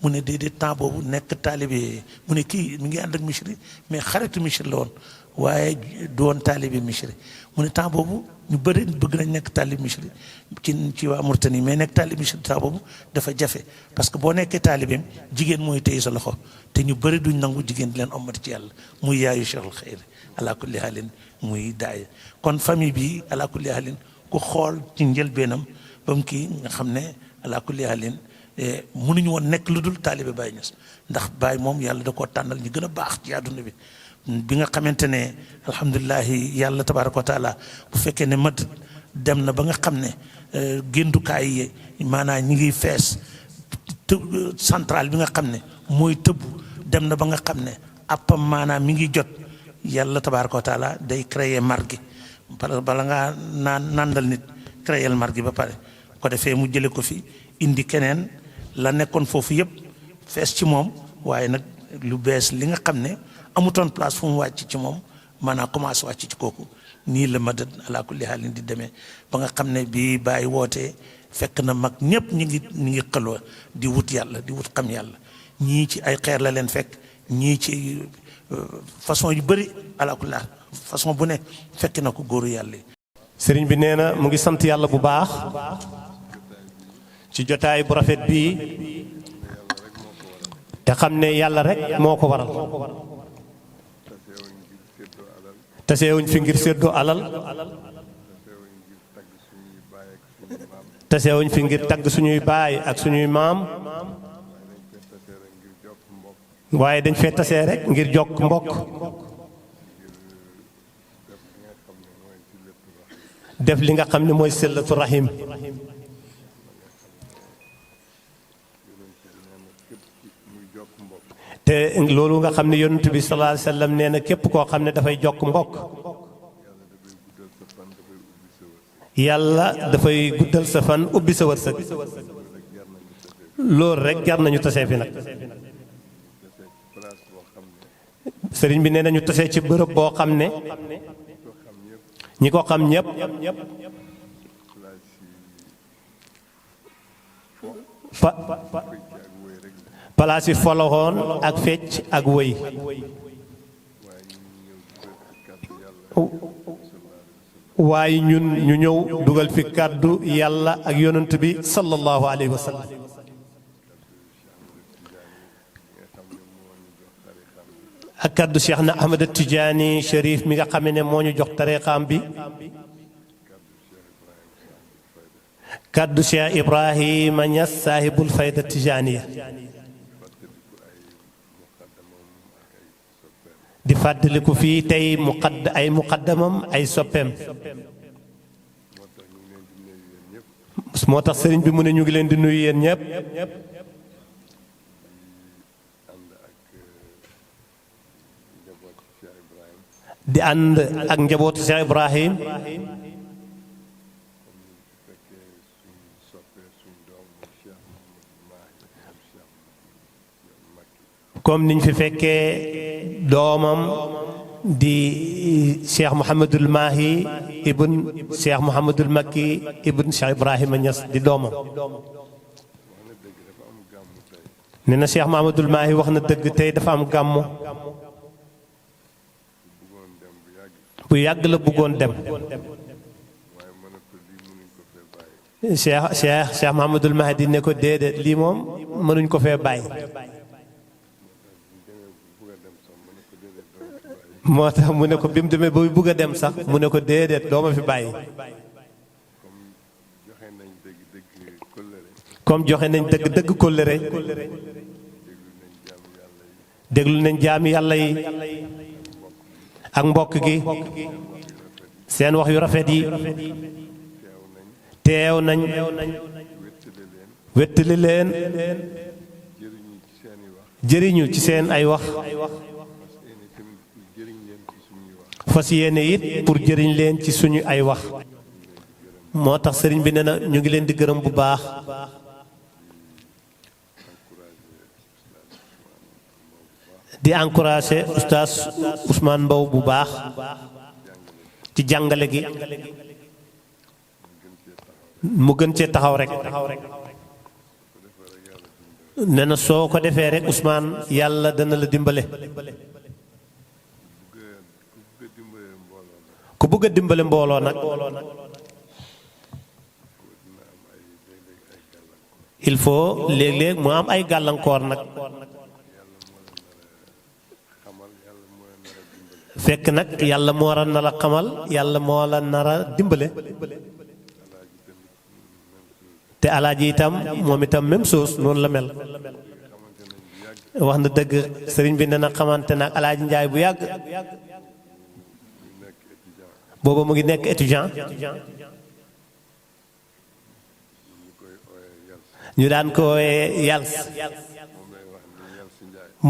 mu ne déedéet temps boobu nekk taalibe mu ne kii mi ngi ànd ak Misri mais xaritu Misri la woon waaye du woon taalibe Misri mu ne temps boobu ñu bëri bëgg nañ nekk taalibe Misri ci waa Mauritanie mais nekk taalibe Misri temps boobu dafa jafe parce que boo nekkee taalibeem jigéen mooy téye sa loxo te ñu bëri duñ nangu jigéen di leen ommati ci yàlla muy yaayu Cheikhul Xayr ala kulli haalin muy daay kon famille bi ala kulli haalin ku xool ci njëlbeenam ba mu kii nga xam ne ala kulli haalin mënuñu woon nekk lu dul taalibe Baye Niass ndax Baye moom yàlla da koo tànnal ñu gën a baax ci àdduna bi nga xamante ne alhamdulilahi yàlla tabaraka wa taala bu fekkee ne mat dem na ba nga xam ne géndukaay yi maanaam ñi ngi fees centrale bi nga xam ne mooy tëbb dem na ba nga xam ne appam maanaam mi ngi jot yàlla tabaraka wa taala day créer margi bala ngaa nandal nit créer margi ba pare ko defee mu jële ko fi indi keneen la nekkoon foofu yëpp fees ci moom waaye nag lu bees li nga xam ne amutoon place fu mu wàcc ci moom maanaam commencé wàcc ci kooku nii la madad ala kulli haalin di demee ba nga xam ne bii Baye wootee fekk na mag ñëpp ñi ngi xeloo di wut yàlla di wut xam yàlla ñii ci ay xeer la leen fekk ñii ci façon yu bëri ala kulli façon bu ne fekk na ko góoru yàlla yi. sëriñ bi nee na mu ngi sant yàlla bu baax ci jotaay bu rafet bii te xam ne yàlla rek moo ko waral taseewuñ fi ngir séddoo alal taseewuñ fi ngir tagg suñuy baay ak suñuy maam waaye dañ fee tasee rek ngir jokk mbokk def li nga xam ne mooy sillatu rahim te loolu nga xam ne yonent bi sallallahu alayhi wa sallam nee na képp koo xam ne dafay jokk mbokk yàlla dafay guddal sa fan ubbi sa wërsëg loolu rek jar nañu tasee fi nag sëriñ bi nee nañu tasee ci bërëb boo xam ne ñi ko xam ñëpp palaas yi foloxoon ak fecc ak wëy waaye ñun ñu ñëw dugal fi kàddu yàlla ak yonent bi sallallahu alayhi wa sallam ak kàddu Cheikh na Ahmad Tidiane Cherif mi nga xam ne moo ñu jox tariqaam bi kàddu Cheikh Ibrahima Niass saahibul fayda Tijaaniya di fàttaliku fii tey ay muqaddamam ay soppeem moo tax sëriñ bi mu ne ñu ngi leen di nuyu yéen ñëpp di ànd ak njabootu Cheikh Ibrahim comme niñ fi fekkee doomam di Cheikh Mouhamadul Mahi ibn Cheikh Mouhamadul Makki ibn Cheikh Ibrahima Niass di doomam nee na Cheikh Mouhamadul Mahi wax na dëgg tey dafa am gàmmu bu yàgg la bëggoon dem Cheikh Mouhamadul Mahdi ne ko déedéet lii moom mënuñ ko fee bàyyi moo tax mu ne ko bi mu demee ba bugg a dem sax mu ne ko déedéet doo ma fi bàyyi comme joxe nañ dëgg dëgg kóllëre déglu nañ jaami yàlla yi ak mbokk gi seen wax yu rafet yi teew nañ wettali leen jëriñu ci seen ay wax fas yéene it pour jëriñ leen ci suñu ay wax moo tax sëriñ bi nee na ñu ngi leen di gërëm bu baax di encourager oustaz Ousmane Mbow bu baax ci jàngale gi mu gën cee taxaw rek nee na soo ko defee rek Ousmane yàlla dana la dimbale ku bëgg a dimbale mbooloo nag il faut léeg-léeg mu am ay gàllankoor nag fekk nag yàlla moo war a nar a xamal yàlla moo la nar a dimbale te alaaji itam moom itam même chose noonu la mel wax na dëgg sëriñ bi nee na xamante nag alaaji Njaay bu yàgg booba mu ngi nekk étudiant ñu daan ko wooyee yals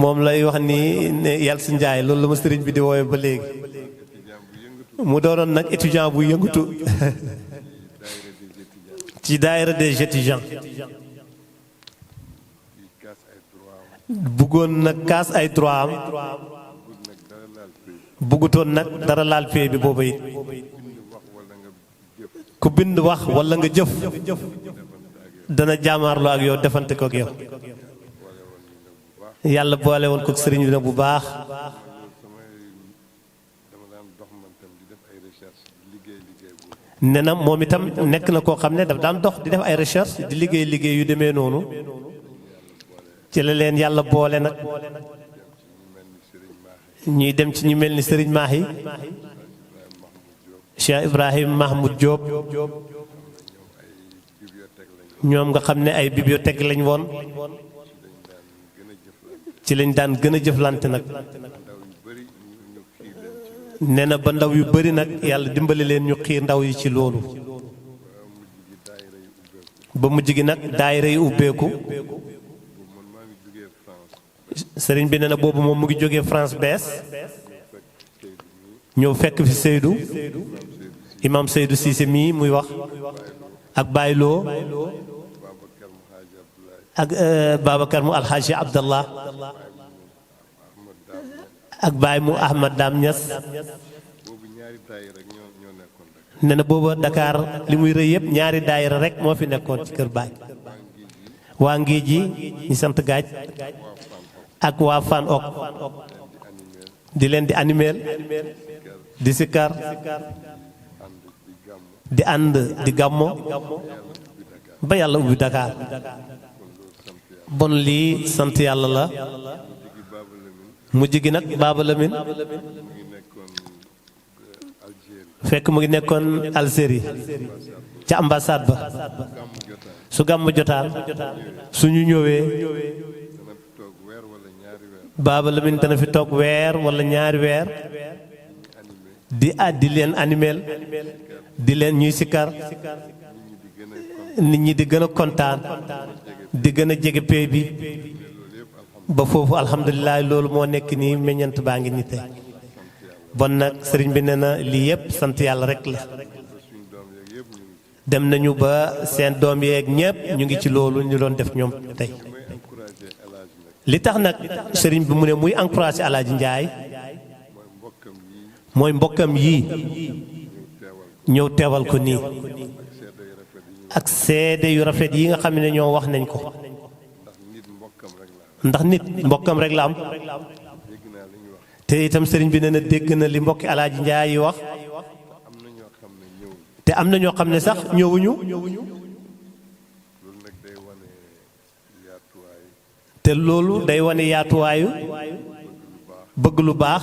moom lay wax ni yals Njaay loolu la ma sëriñ bi di wooye ba léegi mu doonoon nag étudiant bu yëngatu ci daayira des étudiants bëggoon nag kaas ay droit am bëggutoon nag dara laal pay bi booba it ku bind wax walla nga jëf dana jaamaarloo ak yow defante ko ak yow yàlla boole woon ko sëriñ bi nag bu baax nee na moom itam nekk na koo xam ne daf daan dox di def ay recherche di liggéey yu demee noonu ci la leen yàlla boole nag ñuy dem ci ñu mel ni Sëriñ Mahi Cheikh Ibrahim Mahmoud Diop ñoom nga xam ne ay bibliothèque lañ woon ci lañ daan gën a jëflante nag nee na ba ndaw yu bari nag yàlla dimbali leen ñu xiir ndaw yi ci loolu ba mujj gi nag daayira yi ubbeeku sëriñ bi nee na boobu moom mu ngi jógee France bees ñëw fekk fi Seydou imam Seydou Cissé mii muy wax ak Baye Lo ak Babacar mu Alhaji Abdallah ak Baye mu Ahmad Dam Niass nee na booba Dakar li muy rëy yëpp ñaari daayira rek moo fi nekkoon ci kër Baye waa ngi ji ñu sant gaaj ak waa Fan ok di leen di animeel di sikkar di ànd di gàmmo ba yàlla ubbi Dakar bon lii sant yàlla la mujj gi nag Baaba Lamin fekk mu ngi nekkoon Algérie ca ambassade ba su gàmm jotaan suñu ñëwee Baaba Lamin dana fi toog weer wala ñaari weer di leen animeel di leen ñuy sikkar nit ñi di gën a kontaan di gën a jege pay bi ba foofu alhamdulilah loolu moo nekk nii meññant baa ngi ni tey bon nag sëriñ bi nee na lii yépp sant yàlla rek la dem nañu ba seen doom yeeg ñépp ñu ngi ci loolu ñu doon def ñoom tey li tax nag sëriñ bi mu ne muy encouragé Alaaji Njaay mooy mbokkam yii ñëw teewal ko nii ak seede yu rafet yi nga xam ne ñoo wax nañ ko ndax nit mbokkam rek la am te itam sëriñ bi nee na dégg na li mbokki Alaaji Njaay yi wax te am na ñoo xam ne sax ñëwuñu te loolu day wane yaatuwaayu bëgg lu baax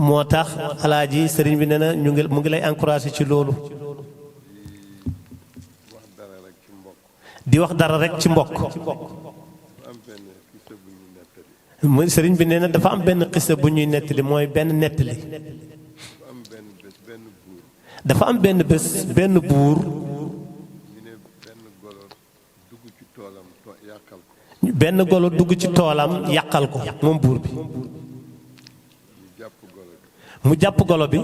moo tax alaaji sëriñ bi nee na mu ngi lay encouragé ci loolu di wax dara rek ci mbokk mu sëriñ bi nee na dafa am benn xisa bu ñuy nettali mooy benn nettali dafa am benn bés benn buur benn golo dugg ci toolam yàqal ko moom buur bi mu jàpp golo bi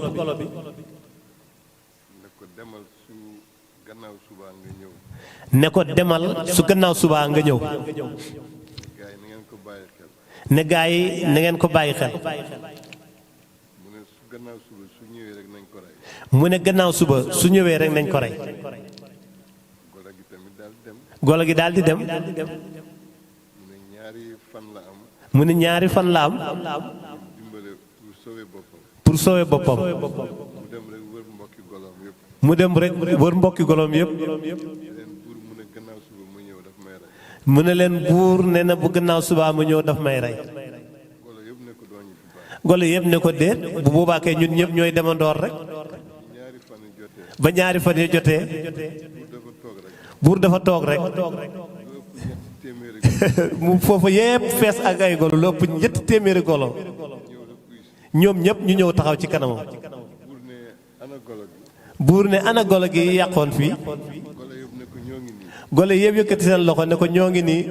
ne ko demal su gannaaw subaa nga ñëw ne gaa yi na ngeen ko bàyyi xel mu ne gannaaw suba su ñëwee rek nañ ko rey golo gi daal di dem mu ne ñaari fan la am pour sauver boppam mu dem rek wër mbokki goloom yëpp mu ne leen buur nee na bu gannaaw subaa mu ñëw daf may rey golo yëpp ne ko déet bu boobaa kay ñun ñëpp ñooy demandoor rek ba ñaari fan yi jotee buur dafa toog rek mu foofu yëpp fees ak ay golo lu ëpp ñetti téeméeri golo ñoom ñëpp ñu ñëw taxaw ci kanamam buur ne ana golo gi yàqoon fii golo yëpp yëkkati seen loxo ne ko ñoo ngi nii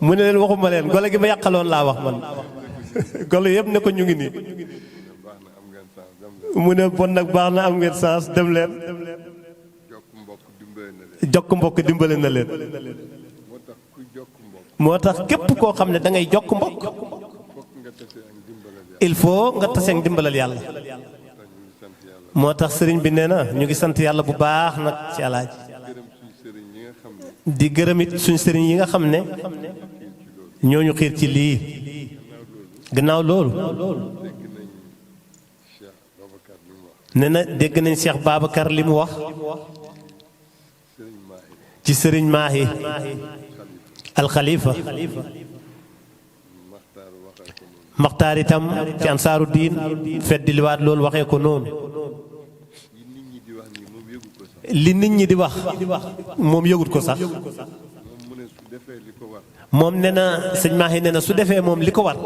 mu ne leen waxuma leen golo gi ma yàqaloon laa wax man golo yëpp ne ko ñu ngi nii mu ne bon nag baax na am ngeen chance dem leen jokk mbokk dimbale na leen moo tax képp koo xam ne da ngay jokk mbokk il faut nga tase ak dimbalal yàlla moo tax sëriñ bi nee na ñu ngi sant yàlla bu baax nag ci alaaji di gërëm it suñ sëriñ yi nga xam ne ñooñu xiir ci lii gannaaw loolu nee na dégg nañ Cheikh Babacar li mu wax ci sëriñ Mahi alxalifa maxtaar itam ci ansaaru diin feddi liwaat loolu waxee ko noonu li nit ñi di wax moom yëgut ko sax moom nee na sëñ Mahi nee na su defee moom li ko war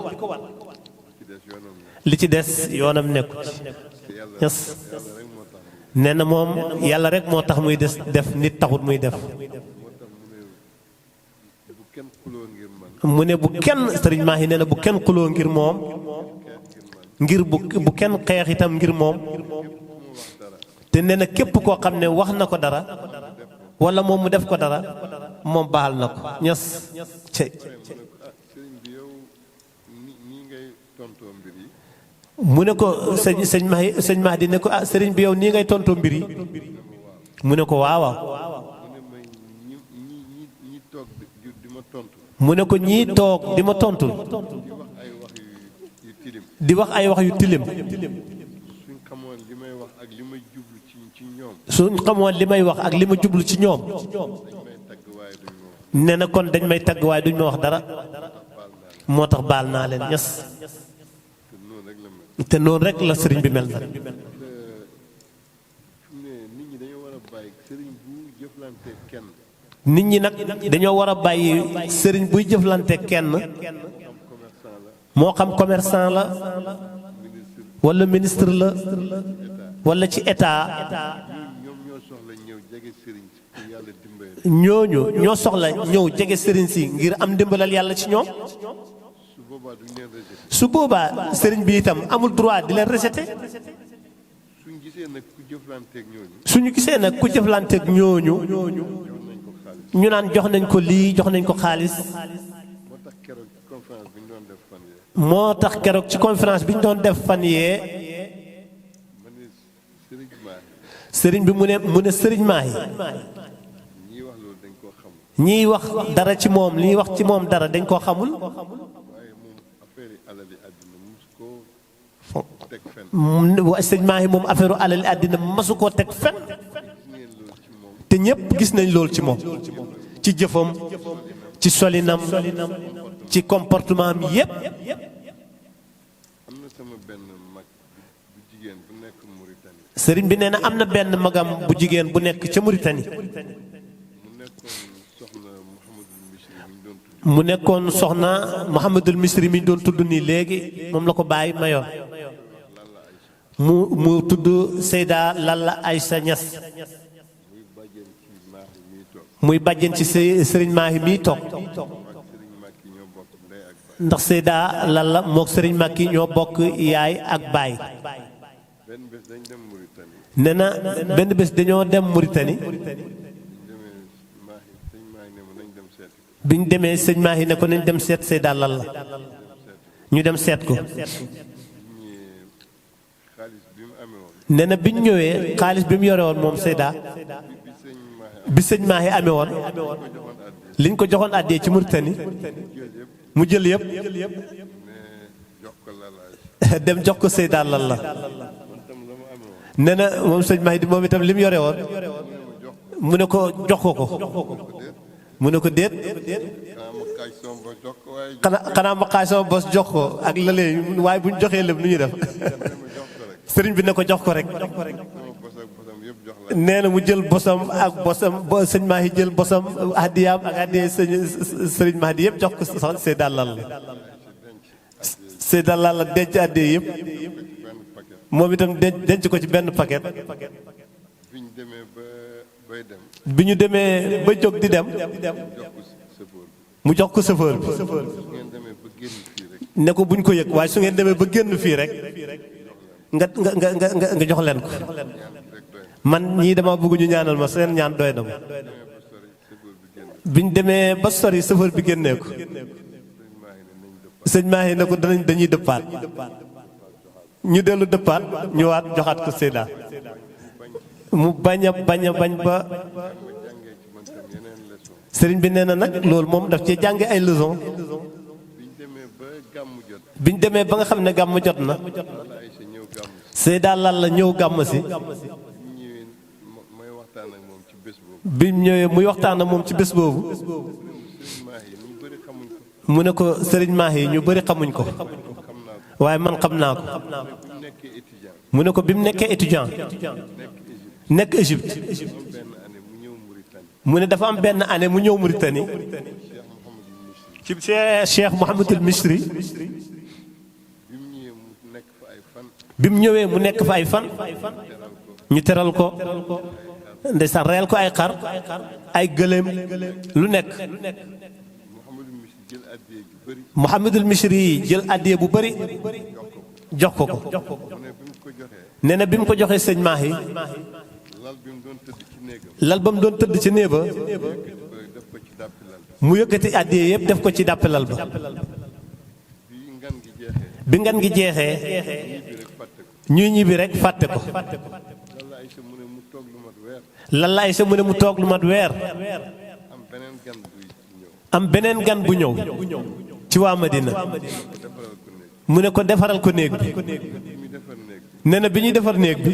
li ci des yoonam nekku ci yes nee na moom yàlla rek moo tax muy des def nit taxut muy def mu ne bu kenn sëriñ Mahi nee na bu kenn xuloo ngir moom ngir bu kenn xeex itam ngir moom te nee na képp koo xam ne wax na ko dara wala moom mu def ko dara moom baal na ko ñas cey mu ne ko sëñ Mahdi ne ko ah sëriñ bi yow nii ngay tontoo mbir yi mu ne ko waaw mu ne ko ñii toog di ma tontu di wax ay wax yu tilim suñ xamoon li may wax ak li ma jublu ci ñoom nee na kon dañ may tagg waaye duñ ma wax dara moo tax baal naa leen ñas te noonu rek la sëriñ bi mel na nit ñi nag dañoo war a bàyyi sëriñ buy jëflante kenn moo xam commerçant la walla ministre la walla ci état ñooñu ñoo soxla ñëw jege sëriñ si ngir am ndimbalal yàlla ci ñoom su boobaa sëriñ bi itam amul droit di leen rejeté suñu gisee nag ku jëflanteeg ñooñu ñu naan jox nañ ko lii jox nañ ko xaalis moo tax keroog ci conférence bi ñu doon def fan yee sëriñ bi mu ne sëriñ Mahi ñiy wax dara ci moom li ñuy wax ci moom dara dañ koo xamul sëriñ Mahi moom affaire alali àddina masu koo teg fen te ñépp gis nañ loolu ci moom ci jëfam ci solinam ci comportement am yépp sëriñ bi nee na am na benn magam bu jigéen bu nekk ca Mauritanie mu nekkoon soxna Mouhamadul Misri mi ñu doon tudd nii léegi moom la ko bàyyi mayoon mu tudd Seyda Lalla Aïssa Niass muy bàjjen ci sëriñ Mahi mii toog ndax Seyda Lalla mook sëriñ Makki ñoo bokk yaay ak baay nee na benn bés dañoo dem Mauritanie biñ demee sëñ Mahi ne ko nañ dem seet Seyda Lalla ñu dem seet ko nee na biñ ñëwee xaalis bi mu yore woon moom Seyda bi sëñ Mahi amee woon liñ ko joxoon àddee ci Mauritanie mu jël yëpp dem jox ko Seyda Lalla nee na moom sëñ Mahi di moom itam li mu yore woon mu ne ko jox ko mu ne ko déet xanaa ma xaaj sama bos jox ko ak lële waaye bu ñu joxee lépp nu ñuy def sëriñ bi ne ko jox ko rek nee na mu jël bosam ak bosam sëñ Mahi jël bosam addiyaam ak addiyee sëriñ Mahdi yëpp jox ko Seyda Lalla Seyda Lalla denc addiyee yëpp moom itam denc ko ci benn paquet bi ñu demee ba jóg di dem mu jox ko chauffeur bi ne ko buñ ko yëg waaye su ngeen demee ba génn fii rek nga jox leen ko man ñii dama bëgg ñu ñaanal ma seen ñaan doy na ma biñ demee ba sori chauffeur bi génnee ko sëñ Mahi ne ko dañuy dëppaat ñu dellu dëppaat ñëwaat joxaat ko Seyda mu bañ ba sëriñ bi nee na nag loolu moom daf cee jànge ay leçon biñ demee ba nga xam ne gàmm jot na Seyda Lalla ñëw gàmm si biñ ñëwee muy waxtaan ak moom ci bés boobu mu ne ko sëriñ Mahi ñu bëri xamuñ ko waaye man xam naa ko mu ne ko bi mu nekkee étudiant nekk Égypte mu ne dafa am benn année mu ñëw Mauritanie ci Cheikh Mouhamadul Misri bi mu ñëwee mu nekk fa ay fan ñu teral ko ndeysaan reyal ko ay xar ay gëléem lu nekk Mouhamadul Misri yi jël addiye bu bëri jox ko nee na bi mu ko joxee sëñ Mahi lal ba mu doon tëdd ci néeg ba mu yëkkati addiye yëpp def ko ci dàppe lal ba bi ngan gi jeexee ñuy ñibbi rek fàtte ko Lalla Aysa mu ne mu toog lu mat weer am beneen gan bu ñëw ci waa Madina mu ne ko defaral ko néeg bi nee na bi ñuy defar néeg bi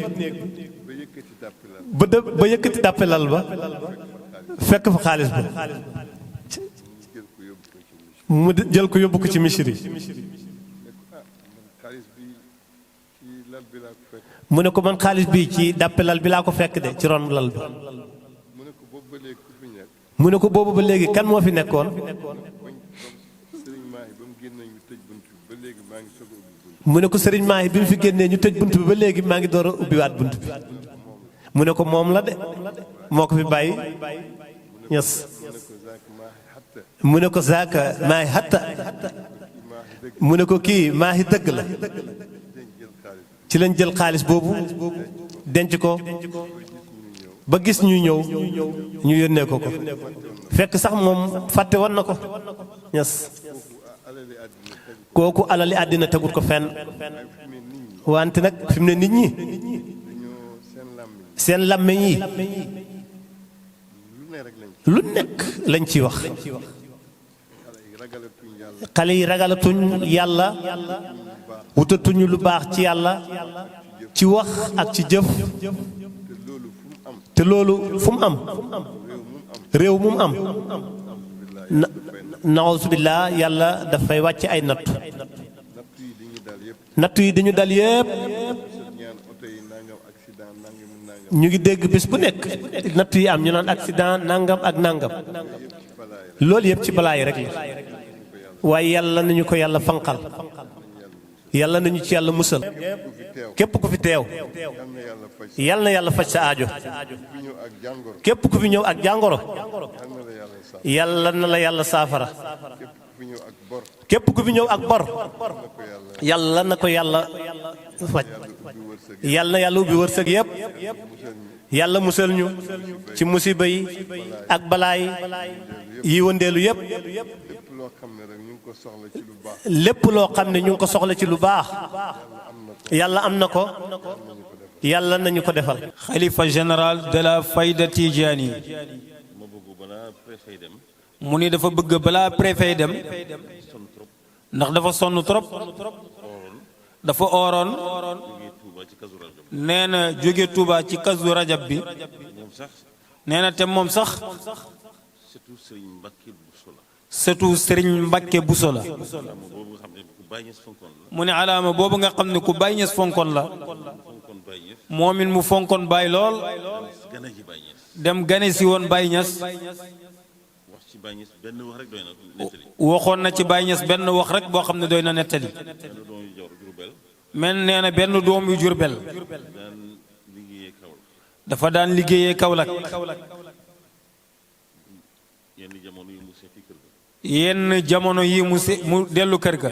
ba yëkkati dàppe lal ba fekk fa xaalis ba mu jël ko yóbbu ko ci Misri mu ne ko man xaalis bi ci dàppe lal bi laa ko fekk de ci ron lal bi mu ne ko boobu ba léegi kan moo fi nekkoon mu ne ko sëriñ Mahi bi mu fi génnee ñu tëj bunt bi ba léegi maa ngi door a ubbiwaat bunt bi mu ne ko moom la de moo ko fi bàyyi ñes mu ne ko zaaka Mahi hatta mu ne ko kii Mahi dëgg la ci lañ jël xaalis boobu denc ko ba gis ñuy ñëw ñu yónnee ko fekk sax moom fàtte woon na ko ñes kooku alali àddina tegut ko fenn wante nag fi mu ne nit ñi seen làmmiñ yi lu nekk lañ ciy wax xale yi ragalatuñ yàlla wutatuñu lu baax ci yàlla ci wax ak ci jëf te loolu fu mu am réew mu am naawusu billaa yàlla dafay wàcc ay nattu yi dañu dal yépp ñu ngi dégg bés bu nekk nattu yi am ñu naan accident nangam ak nangam loolu yépp ci balaa yi rek la waaye yàlla nañu ko yàlla fanqal yàlla nañu ci yàlla musal képp ku fi teew yàlla na yàlla faj sa aajo képp ku fi ñëw ak jàngoro yàlla na la yàlla saafara képp ku fi ñëw ak bor yàlla na ko yàlla faj yàlla na yàlla ubbi wërsëg yépp yàlla musal ñu ci musiba yi ak balaa yi wëndeelu yépp lépp loo xam ne ñu ngi ko soxla ci lu baax yàlla am na ko yàlla nañu ko defal. xalifa général de la Fayda Tijaani mu ni dafa bëgg balaa préfet dem ndax dafa sonn trop dafa ooroon nee na jóge Touba ci kazu rajab bi nee na te moom sax sëtu Serigne Mbacke Bousso la mu ne alaama boobu nga xam ne ku Baye Niass fonkoon la moom it mu fonkoon Baye lool dem gane si woon Baye Niass waxoon na ci Baye Niass benn wax rek boo xam ne doy na nettali men nee na benn doom yu Jurbel dafa daan liggéeyee Kaolack yenn jamono yi mu dellu kër ga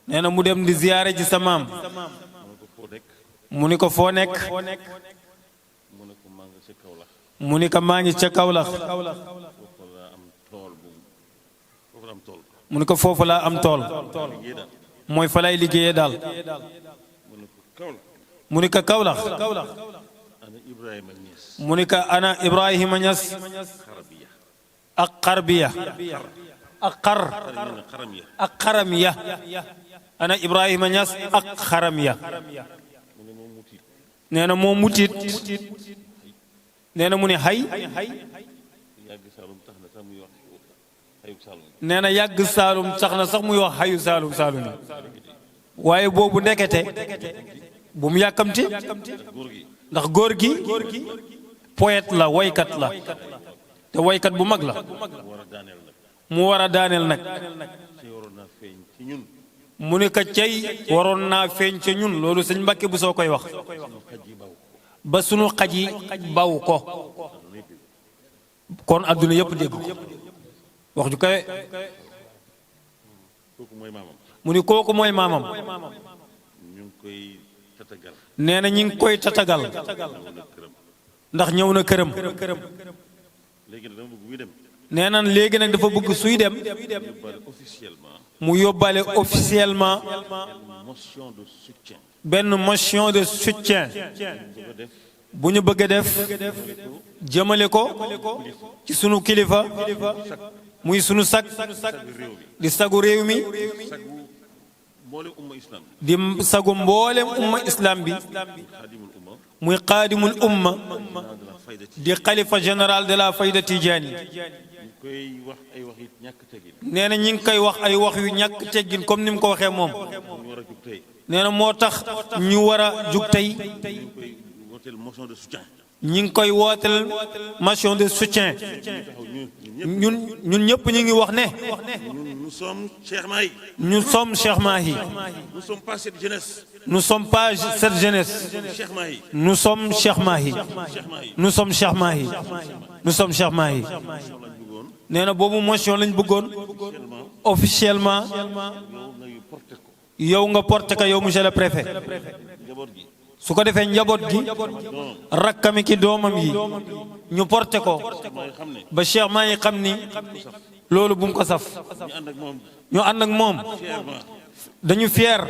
nee na mu dem di ziyaare ji sa maam mu ni ko foo nekk mu ni ko maa ngi ca Kaolack mu ni ko foofu laa am tool mooy fa lay liggéeyee daal mu ni ko Kaolack mu ni ko ana Ibrahima Niass ak Xarbiya ak Xaramiya ana Ibrahima Niass ak Xaramiya nee na moom mu tiit nee na mu ne xay nee na yàgg Saalum sax na sax muy wax xayu Saalum Saalum waaye boobu ndekete bu mu yàkkamti ndax góor gi poète la woykat la te woykat bu mag la mu war a daaneel nag mu ne ko cey waroon naa feeñ ca ñun loolu sëñ Mbàkke bu soo koy wax ba sunu xaj yi baw ko kon adduna yëpp dégg ko wax ju kawe mu ni kooku mooy maamam nee na ñi ngi koy tatagal ndax ñëw na këram nee na léegi nag dafa bëgg suy dem mu yóbbaale officiellement benn motion de soutien bu ñu bëgg a def jëmale ko ci sunu kilifa muy sunu sag di sagu réew mi di sagu mboolem umma islam bi muy xaadimul umma di xalifa général de la Fayda Tijaani nee na ñi ngi koy wax ay wax yu ñàkk teggin comme ni mu ko waxee moom nee na moo tax ñu war a jug tey ñi ngi koy wooteel motion de soutien ñun ñëpp ñu ngi wax ne nous sommes Cheikh Mahi. nous sommes Cheikh Mahi. Nous sommes pas cette jeunesse. Nous sommes pas cette jeunesse. Cheikh Mahi. Nous sommes Cheikh Mahi. Nous sommes Cheikh Mahi. Nous sommes Cheikh Mahi. nee na boobu motion lañ bëggoon officiellement yow nga porté ko yow monsieur le préfet su ko defee njaboot gi rakkami ki doomam yi ñu porté ko ba Cheikh Mahi xam ni loolu bu mu ko saf ñu ànd ak moom dañu fier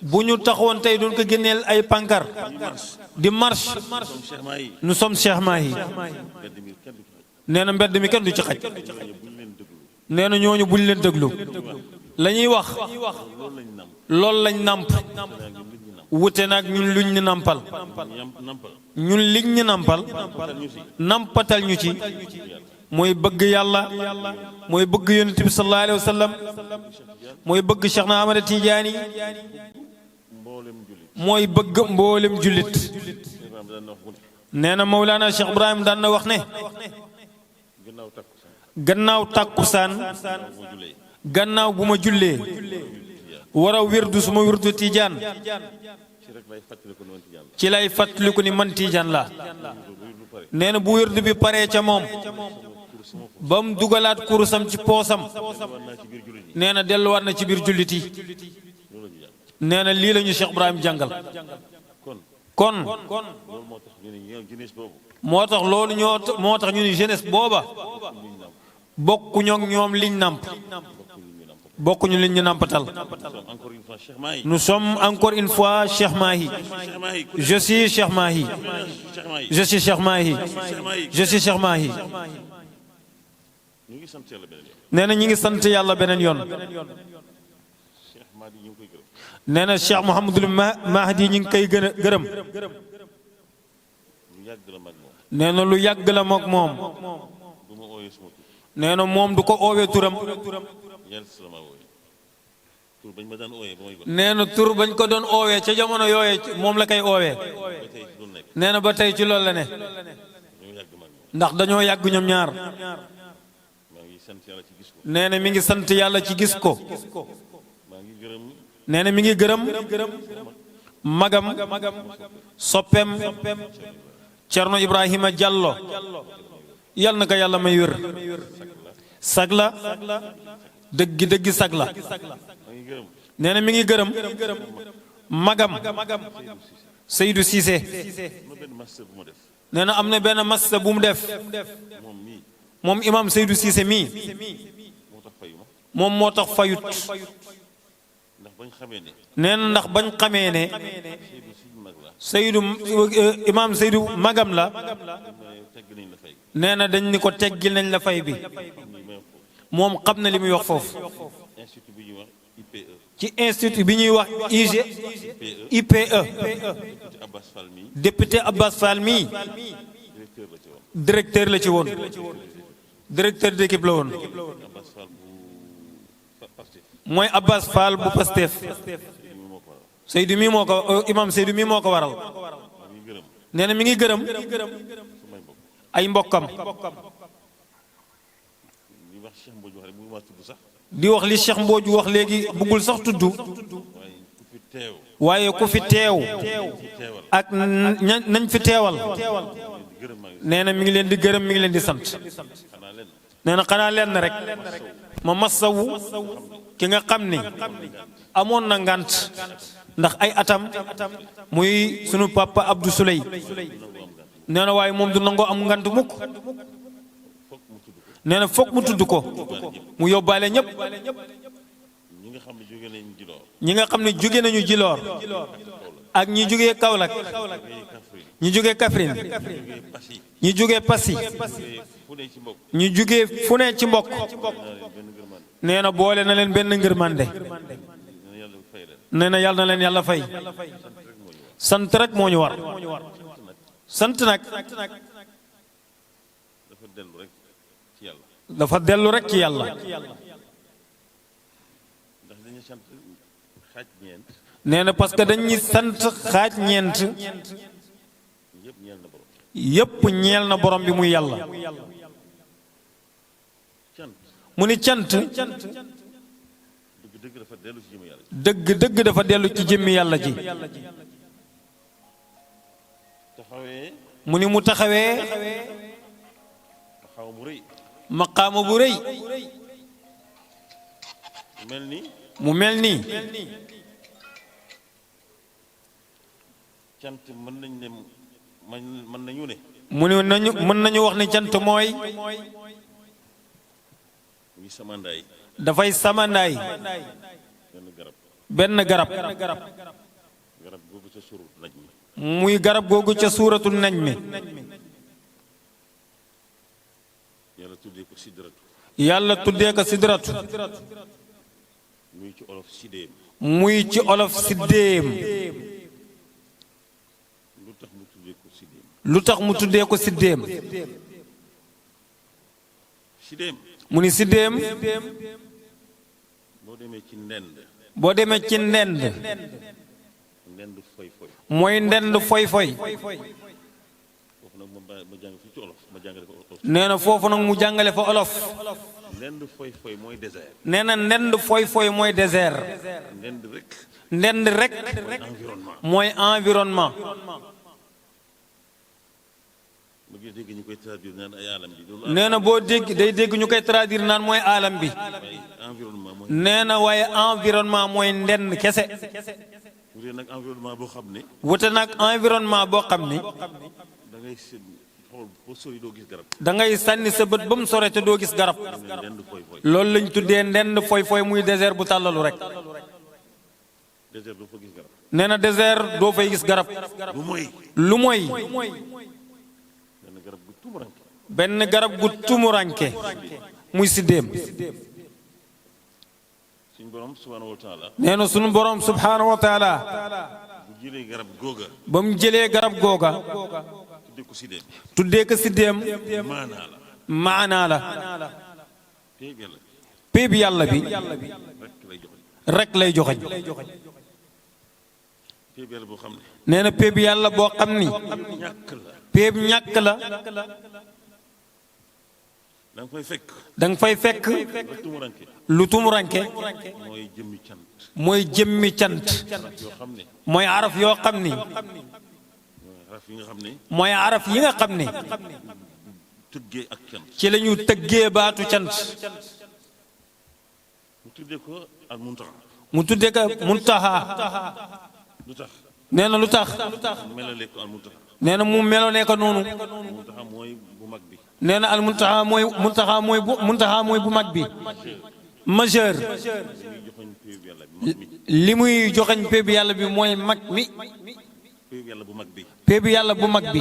bu ñu taxawoon tey doon ko génneel ay pankar di marche nous sommes Cheikh Mahi nee na mbedd mi kenn du ci xaj nee na ñooñu buñ leen déglu la ñuy wax loolu lañ nàmp wute nag ñun luñ ñu nàmpal ñun liñ ñu nàmpal nàmpatal ñu ci mooy bëgg yàlla mooy bëgg yonent bi sallallahu alayhi wa sallam mooy bëgg Cheikh na Ahmada Tijaani mooy bëgg mboolem jullit nee na Mawlana Cheikh Ibrahim daan na wax ne gannaaw tàkkusaan gannaaw bu ma jullee war a wirdu suma wirdu Tijaan ci lay fàttaliku ni man Tijaan la nee na bu wirdu bi paree ca moom ba mu dugalaat kurusam ci poosam nee na delluwaat na ci biir jullit yi nee na lii la ñu Cheikh Ibrahim jàngal kon loolu moo tax ñu ne jeunesse boobu moo tax loolu moo tax ñu ni jeunesse booba bokkuñu ak ñoom liñ namp bokkuñu liñ ñu nampatal. encore une fois Cheikh Mahi. Nous sommes encore une fois Cheikh Mahi. Je suis Cheikh Mahi. Je suis Cheikh Mahi. Je suis Cheikh Mahi. nee na ñi ngi sant yàlla beneen yoon. nee na Cheikh Mouhamadul Mahdi ñi ngi koy gërëm. nee na lu yàgg la mook moom. nee na moom du ko oowee turam. nee na tur bañ ko doon oowee ca jamono yooyee moom la koy oowee. nee na ba tey ci loolu la ne. ndax dañoo yàgg ñoom ñaar. nee na mi ngi sant yàlla ci gis ko. nee na mi ngi gërëm magam soppeem Cerno Ibrahima Diallo yal na ko yàlla may wér. sag la dëggi dëggi sag la. nee na mi ngi gërëm magam Seydou Cissé. nee na am na benn massa bu mu def moom imam Seydou Cissé mii moom moo tax fayut. nee na ndax bañ xamee ne Seydou imam Seydou magam la. nee na dañ ni ko teggil nañ la fay bi. moom xam na li muy wax foofu. ci institut bi ñuy wax IPE. député Abbas Fall mii directeur la ci woon. directeur d'équipe la woon. mooy Abbas Fall bu Pastef. Seydou mii moo ko imam Seydou mii moo ko waral. nee na mi ngi gërëm ay mbokkam. di wax li Cheikh Mbodj wax léegi bëggul sax tudd. waaye ku fi teew ak nañ fi teewal. nee na mi ngi leen di gërëm mi ngi leen di sant. nee na xanaa lenn rek ma massawu ki nga xam ni amoon na ngant ndax ay atam muy sunu papa Abdou Souley. nee na waaye moom du nangoo am ngant mukk. nee na foog mu tudd ko mu yóbbaale ñëpp. ñi nga xam ne jóge nañu Djilor ak ñi jógee Kaolack ñi jógee Kaffrine ñi jógee Passy ñi jógee fu ne ci mbokk. nee na boole na leen benn ngërmande. nee na yàlla na leen yàlla fay. sant rek moo ñu war. sant nag dafa dellu rek ci yàlla. nee na parce que dañuy sant xaaj ñeent yépp ñeel na borom bi muy yàlla. mu ni cant dëgg dafa dellu ci jëmmi yàlla ji. mu ni mu taxawee maqaama bu rëy. mu mel nii cant mën nañ ne mën nañu ne. mu ne mën nañu wax ne cant mooy. muy samandaay. dafay samandaay. benn garab. garab googu ca suuratu naj mi. muy garab googu ca suuratu naj mi. yàlla tuddee ko sidratu. yàlla tuddee ko sidratu. muy ci olof sidéem. muy ci olof sidéem. lu tax mu tuddee ko sidéem. sidéem. mu ni sidéem. boo demee ci ndend. boo demee ci ndend. ndend foy foy. mooy ndend foy foy. foofu nag ma jàng fi ci olof ma jàngale fa olof. nee na foofu nag mu jàngale fa olof. ndend foy foy mooy désert. nee na ndend foy foy mooy désert. ndend rek. ndend rek. mooy environnement. nee na boo dégg day dégg ñu koy traduire naan mooy aalam bi. nee na waaye environnement mooy ndend kese. wute nag environnement boo xam ne. wute nag environnement boo xam ni. da ngay xool ba sori doo gis garab. da ngay sànni sa bët ba mu sore te doo gis garab. loolu lañ tuddee ndend foy foy muy désert bu tàllalu rek. désert doo fa gis garab. nee na désert doo fay gis garab. lu mooy. benn garab gu tumuranke muy siddéem. suñu borom subhaanahu wa taala. nee na suñu borom subhaanahu wa taala. bu jëlee garab googa. ba mu jëlee garab googa. tuddee ko siddéem. tuddee ko siddéem. maanaa la. péeb yàlla bi. rek lay joxeñ. péeb yàlla boo xam ne. nee na péeb yàlla boo xam ni. péeb ñàkk la. da nga fay fekk. da nga fay fekk. lu tumuranke. mooy jëmmi cant. mooy jëmmi cant. mooy araf yoo xam ni. mooy araf yi nga xam ni. tëggee ak cant. ci la ñu tëggee baatu cant. mu tuddee ko al muntaha. mu tuddee ko muntaha. lu tax. nee na lu tax. melale ko al muntaha. nee na mu melone ko noonu. muntaha mooy bu mag bi. nee na al muntaha mooy bu mag bi. majeur. li muy joxañ péeb yàlla bi mooy mag mi. péeb yàlla bu mag bi. péeb yàlla bu mag bi.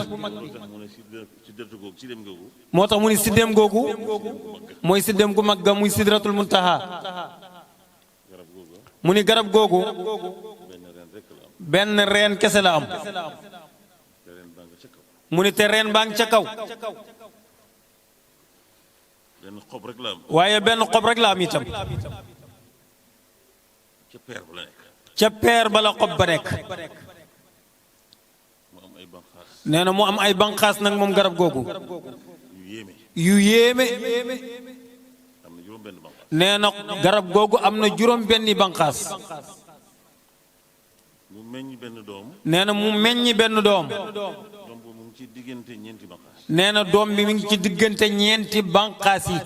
moo tax mu ni siddéem googu. mooy siddéem gu mag ga muy sidratul muntaha. mu ni garab googu. benn reen kese la am. mu ni te reen baa ngi ca kaw. benn xob rek la am. waaye benn xob rek la am itam. ca peer ba la nekk. ca peer ba la xob ba nekk. mu am ay banqaas. nee na mu am ay banqaas nag moom garab googu. yu yéeme. am na juróom benn banqaas. nee na garab googu am na juróom benni banqaas. mu meññ benn doom. nee na mu meññ benn doom. doom boobu mu ngi ci diggante ñeenti banqaas. nee na doom bi mi ngi ci diggante ñeenti banqaas yi.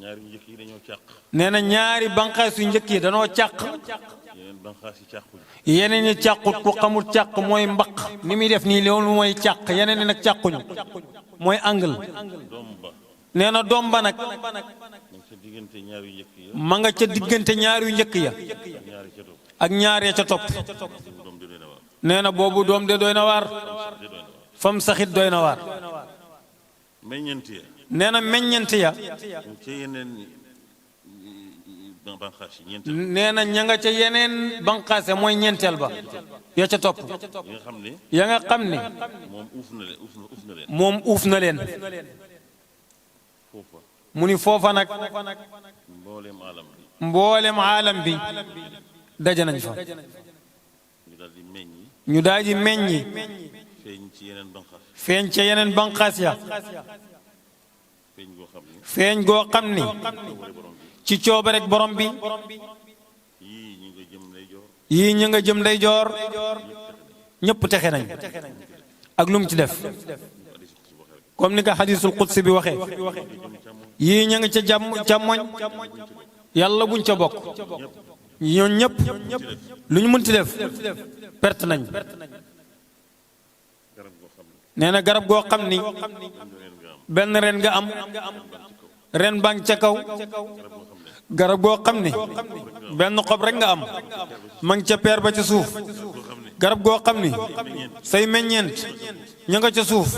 ñaari njëkk yi dañoo càq. nee na ñaari banqaas yu njëkk yi dañoo càq. yeneen banqaas yi càquñ. yeneen yi càqut ku xamul càq mooy mbaq ni muy def nii loolu mooy càq yeneen yi nag càquñu mooy angle. nee na doom ba nag. ma nga ca diggante ñaari yu njëkk ya. ak ñaar ya ca topp. nee na boobu doom de doy na waar. fam saxit doy na waar. meññeent ya. nee na meññeent ya. ca yeneen banqaas yi ñeenteel. nee na ña nga ca yeneen banqaas ya mooy ñeenteel ba. ya ca topp. ya nga xam ne. moom uuf na leen. moom uuf na leen. mu ni foofa nag. mboolem aalam bi. mboolem aalam bi. daje nañ fa. ñu daal di meññi. feeñ ci yeneen banqaas. feeñ ca yeneen banqaas ya. feeñ goo xam ni. ci coobare rek borom bi. yii ñu nga jëm ndeyjoor. ñëpp texe nañ. ak lu mu ci def. comme ni ko xadiisul qudsi bi waxee. yii ñu nga ca càmmoñ. yàlla buñ ca bokk. ñoon ñëpp. lu ñu mënti def. perte nañ. nee na garab goo xam ni. benn ren nga am. ren baa ngi ca kaw. garab goo xam ni. benn xob rek nga am. ma ngi ca peer ba ca suuf. garab goo xam ni. say meññeent. ña nga ca suuf.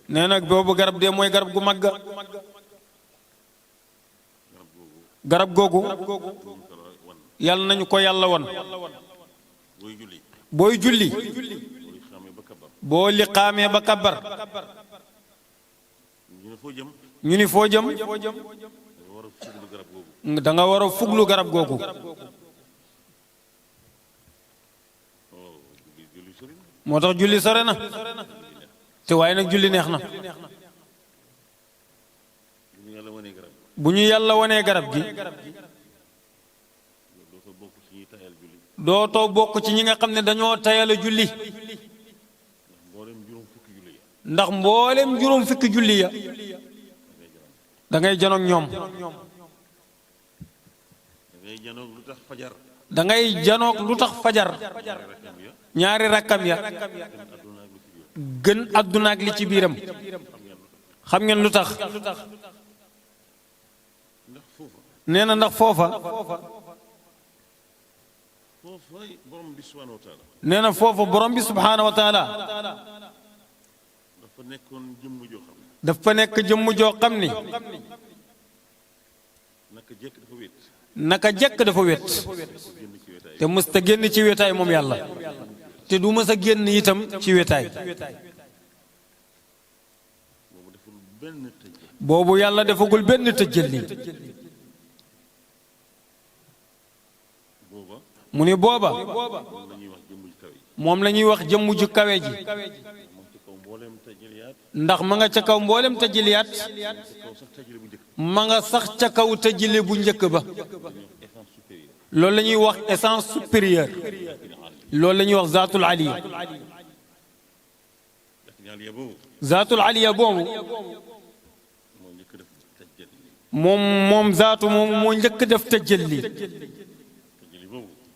nee na boobu garab de mooy garab gu mag ga. garab googu. yàlla nañu ko yàlla won. booy julli. boo liqaamee ba kabar. ñu ni foo jëm. da nga war a fuglu garab googu. moo tax julli sore na. te waaye nag julli neex na. bu ñu yàlla wanee garab gi. dootoo bokk ci ñi nga xam ne dañoo tayala julli. ndax mboolem juróom fukki julli ya. da ngay janoog ñoom. da ngay janoog lu tax fajar ñaari rakkam ya gën àdduna ak li ci biiram xam ngeen lu tax nee na ndax foofa nee na foofa borom bi subhaanahu wa taala dafa nekk jëmm joo xam ni naka jekk dafa wét te mësta génn ci wétaay moom yàlla te du mës a génn itam ci wétaay boobu yàlla defagul benn tëjëli mu ni booba moom la ñuy wax jëmm ju kawe ji ndax ma nga ca kaw mboolem tëjëliyaat ma nga sax ca kaw tëjëli bu njëkk ba loolu la ñuy wax essence supérieure loolu la ñuy wax zaatul aliya zaatul aliya boobu moom zaatu moom moo njëkk def tëjëli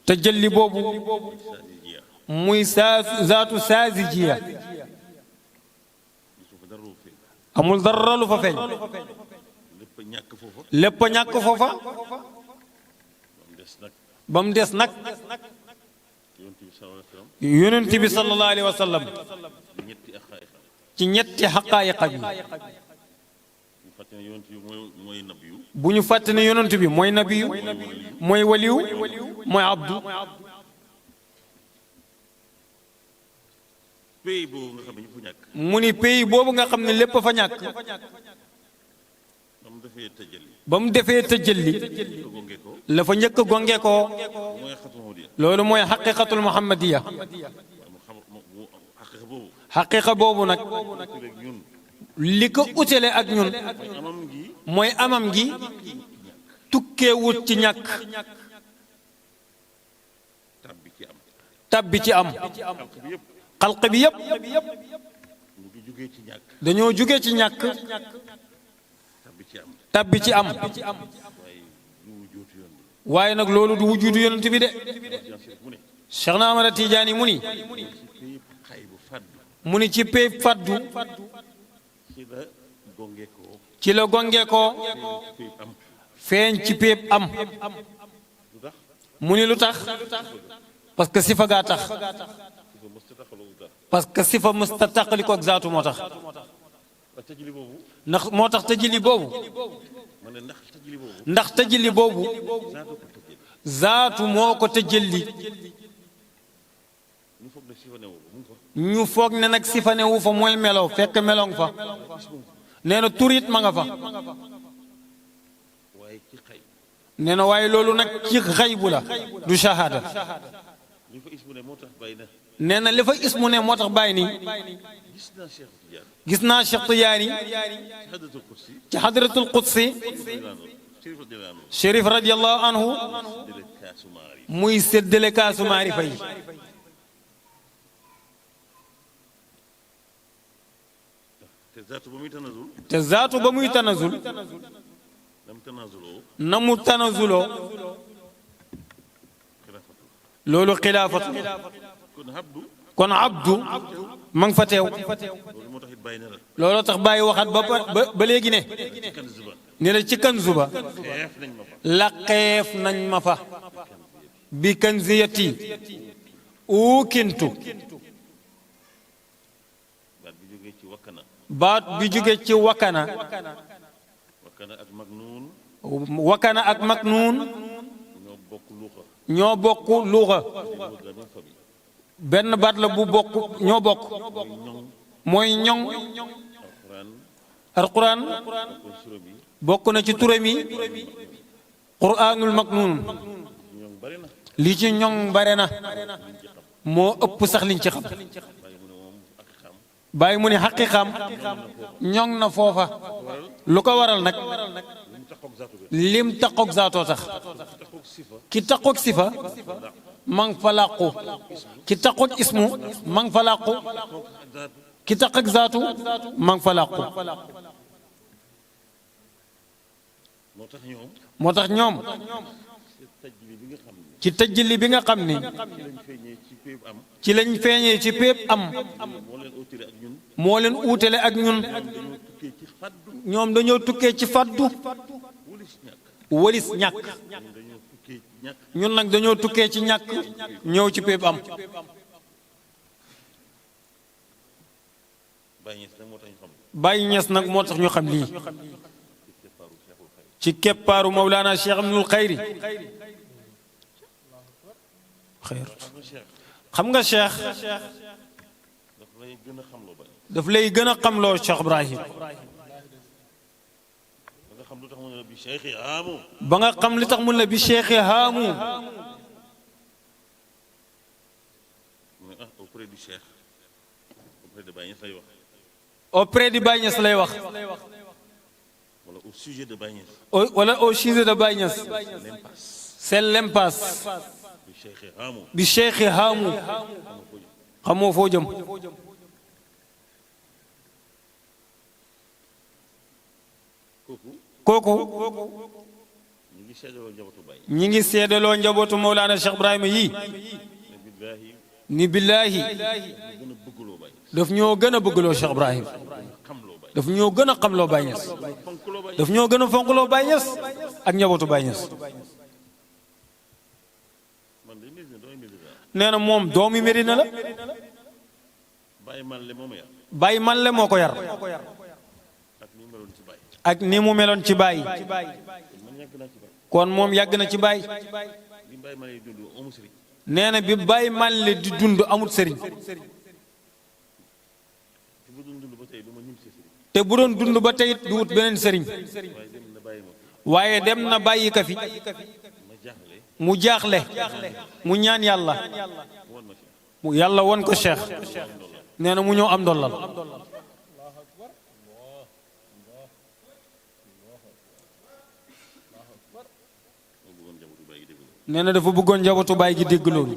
tëjëli boobu muy zaatu saazijiya amul dara lu fa feeñ lépp a ñàkk foofa ba mu des nag yonent bi sallallahu alayhi wa sallam ci ñetti xaqaayiqa bi bu ñu fàtte ne yonent bi mooy nabiyu mooy waliyu mooy abdu mu ni pays boobu nga xam ne lépp fa ñàkk ba mu defee tëjëli la fa njëkk gonge ko loolu mooy xaqiqatul muhammadiya xaqiqa boobu nag li ko utale ak ñun mooy amam gi tukkee wut ci ñàkk tabbi ci am xalq bi yépp dañoo jóge ci ñàkk tabbi ci am waaye nag loolu du wujudu yonent bi de Cheikh na Ahmada Tijaani mu ni ci pey faddu ci la gonge ko feeñ ci péeb am mu ni lu tax parce que sifa gaa tax parce que sifa mësta tàqali ko ak zaatu moo tax ndax moo tax tëjëli boobu ndax tëjëli boobu zaatu moo ko tëjëli ñu foog ne nag sifa ne wu fa mooy melow fekk meloŋ fa nee na turit ma nga fa nee na waaye loolu nag ci xaybu la du shahada nee na li fa ismu ne moo tax bàyyi nii gis naa Cheikh Tidiane ci hadratul qudsi Chérif radiyallahu anhu muy séddale kaasu maarifa yi te zaatu ba muy tanazul na mu tanazuloo loolu xilaafatu kon abdu ma nga fa teew looloo tax bàyyi waxaat ba léegi ne ni la ci kanzu ba laqeef nañ ma fa bi kanziyati uukintu baat bi jóge ci wakana wakana ak maknuun ñoo bokk luuxa benn baat la bu bokk ñoo bokk mooy ñoŋ alquran bokk na ci turam yi quraanul maknuun li ci ñoŋ bare na moo ëpp sax liñ ci xam bàyyi mu ne xaqiqaam ñoŋ na foofa lu ko waral nag lim taqoog zaatoo tax ki taqoog sifa ma nga fa làqu ki taqoog ismu ma nga fa làqu ki taqoog zaatu ma nga fa làqu moo tax ñoom ci tëjli bi nga xam ni ci lañ feeñee ci pépp am moo leen uutale ak ñun ñoom dañoo tukkee ci faddu walis ñàkk ñun nag dañoo tukkee ci ñàkk ñëw ci pépp am Baye Niass nag moo tax ñu xam lii ci keppaaru Mawlana Cheikh Ibnul Xayri xam nga Cheikh daf lay gën a xamloo Cheikh Ibrahim ba nga xam li tax mun la bi Cheikh haamu auprès du Baye Niass lay wax wala au sujet de Baye Niass wala au sujet de Baye Niass c'est l'impasse bi Cheikh haamu xamoo foo jëm kooku ñi ngi seedaloo njabootu Mawlana Cheikh Ibrahima yii ni billaahi daf ñoo gën a bëggloo Cheikh Ibrahim daf ñoo gën a xamloo Baye Niass daf ñoo gën a fonkloo Baye Niass ak njabootu Baye Niass nee na moom doomi Medina la Baye Malle moo ko yar ak ni mu meloon ci Baye kon moom yàgg na ci Baye nee na bi Baye Malle di dund amut sëriñ te bu doon dund ba tey du wut beneen sëriñ waaye dem na bàyyi ka fi mu jaaxle mu ñaan yàlla mu yàlla won ko Cheikh nee na mu ñëw am ndollal nee na dafa bëggoon njabootu Baay gi dégg loolu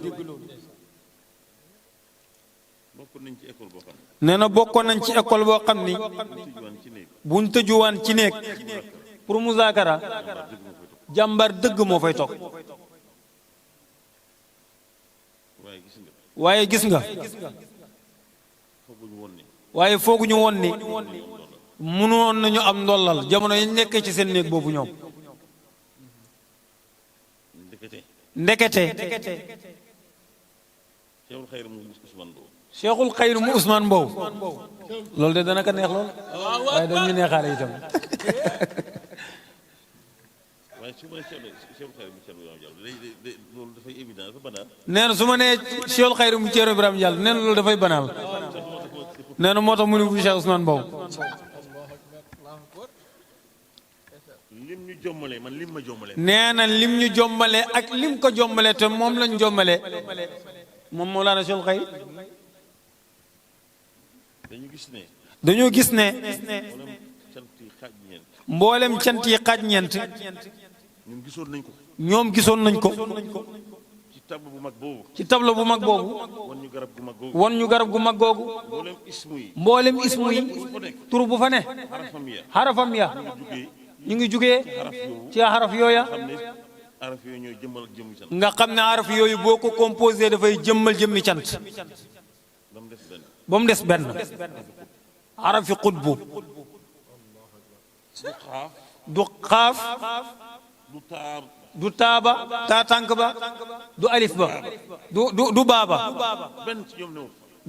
nee na bokkoon nañ ci école boo xam ni buñ tëjuwaan ci néeg pour muzaakara jàmbar dëgg moo fay toog waaye gis nga waaye fooguñu woon ni mënoon nañu am ndollal jamono yi nekkee ci seen néeg boobu ñoom ndekete Cheikhul Xayr mu Ousmane Mbow loolu de dana ko neex lool waaye dañu neexaale itam nee na su ma nee Cheikhul Xayr mu Thierno Ibrahima Diallo nee na loolu dafay banaal nee na moo tax mu ne bu Cheikh Ousmane Mbow nee na lim ñu jommale ak lim ko jommale te moom lañ jommale moom Mawlana Cheikhul Xayr dañoo gis ne mboolem cant yi xaaj ñeent ñoom gisoon nañ ko ci tableau bu mag boobu won ñu garab gu mag googu mboolem ismu yi tur bu fa ne xarafam ya ñu ngi jugee ci xaraf yooya nga xam ne xaraf yooyu boo ko composé dafay jëmmal jëmmi cant ba mu des benn xarafi xutbu du xaaf du taaba taa tànk ba du alif ba du baaba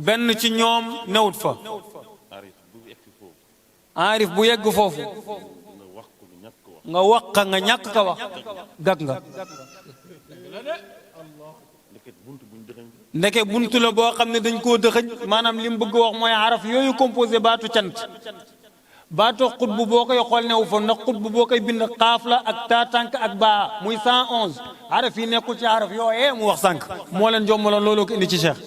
benn ci ñoom newut fa arif bu yegg foofu nga wax nga ñàkk ka wax gag nga ndeke buntu la boo xam ne dañ koo dëxëñ maanaam li mu bëgg wax mooy araf yooyu composé baatu cant baatu xutbu boo koy xool newu fa ndax xutbu boo koy bind xaaf la ak taa tànk ak baa muy 111 araf yi nekkul ci araf yooyee mu wax sànq moo leen jommaloon looloo ko indi ci Cheikh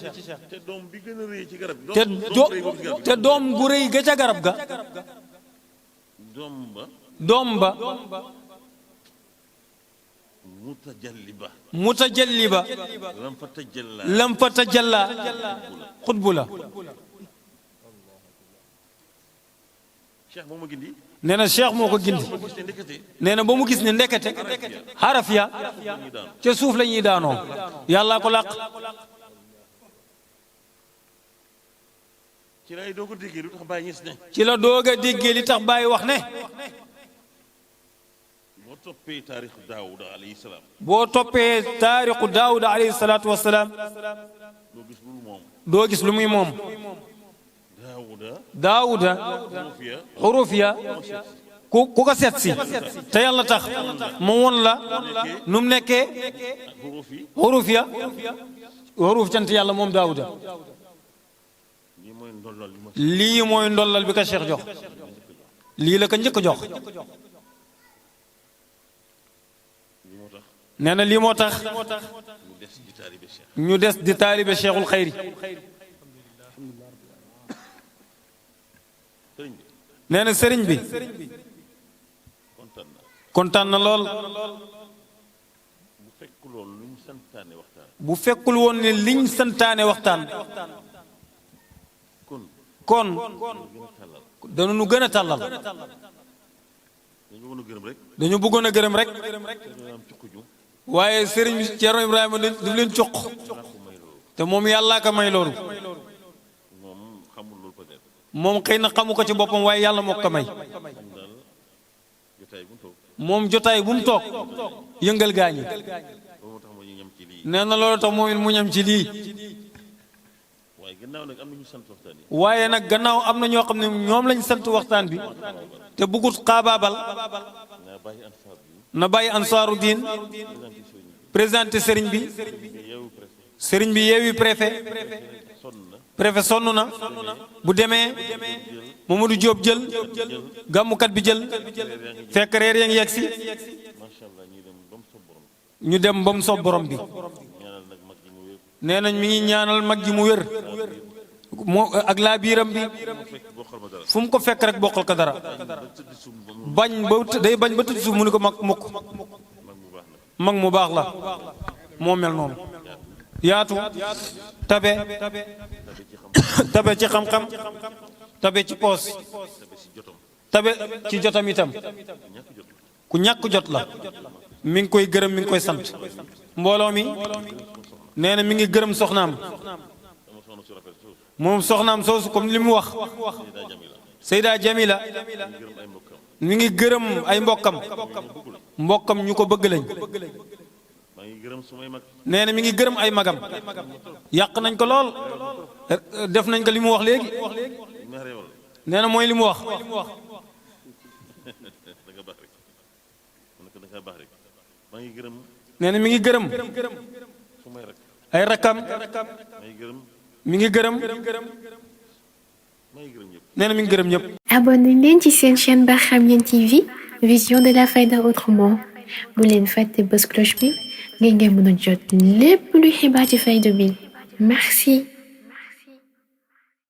te doom gu rëy ga ca garab ga doom ba mutajalliba lam fa tajalla xutbu la nee na cheikh moo ko gindi nee na ba mu gis ne ndekete xaraf ya ca suuf la ñuy daanoo yàllaa ko làq ci lay doog a déggee lu tax Baye Niass ne ci la doog a déggee li tax Baye wax ne boo toppee taarixu Daawuda alayhi salaam boo toppee taarixu Daawuda alayhi salaatu wasalaam doo gis lu muy moom Daawuda xuruf ya ku ko seet si te yàlla tax mu won la nu mu nekkee xuruf ya xuruf cant yàlla moom Daawuda lii mooy ndollal bi ko Cheikh jox lii la ko njëkk jox nee na lii moo tax ñu des di taalibe Cheikhul Xayri nee na sëriñ bi kontaan na lool bu fekkul woon ne liñ santaane waxtaan kon dañu gën a tàllal dañu bëggoon a gërëm rek waaye sëriñ bi Ceerno Ibrahima daf leen cuq te moom yàllaa ko may loolu moom xëy na xamu ko ci boppam waaye yàlla moo ko may moom jotaay bu mu toog yëngal gaañi nee na loolu tax moom it mu ñam ci lii waaye nag gannaaw am na ñoo xam ne ñoom lañ sant waxtaan bi te bëggut xaabaabal na bàyyi ansaaru diin présenté sëriñ bi yeewi préfet sonn na bu demee Mamadou Diop jël gàmmukat bi jël fekk reer yaa ngi yegg si ñu dem ba mu soob borom bi nee nañ mi ngi ñaanal mag ji mu wér moo ak laa biiram bi fu mu ko fekk rek bokkal ko dara bañ ba day bañ ba tëdd suuf mu ni ko mag mukk mag mu baax la moo mel noonu yaatu tabe ci xam-xam tabe ci poos tabe ci jotam itam ku ñàkk jot la mi ngi koy gërëm mi ngi koy sant mbooloo mi nee na mi ngi gërëm soxnaam moom soxnaam soosu comme li mu wax Seyda Jamila mi ngi gërëm ay mbokkam ñu ko bëgg lañ nee na mi ngi gërëm ay magam yàq nañ ko lool def nañ ko li mu wax léegi nee na mooy li mu wax nee na mi ngi gërëm ay rakkam mi ngi gërëm nee na mi ngi gërëm ñëpp. abonné leen ci seen chaîne Barham Yene TV vision de la Fayda autrement bu leen fàtte bës cloche bi ngeen mën a jot lépp luy xibaar ci Fayda bi merci.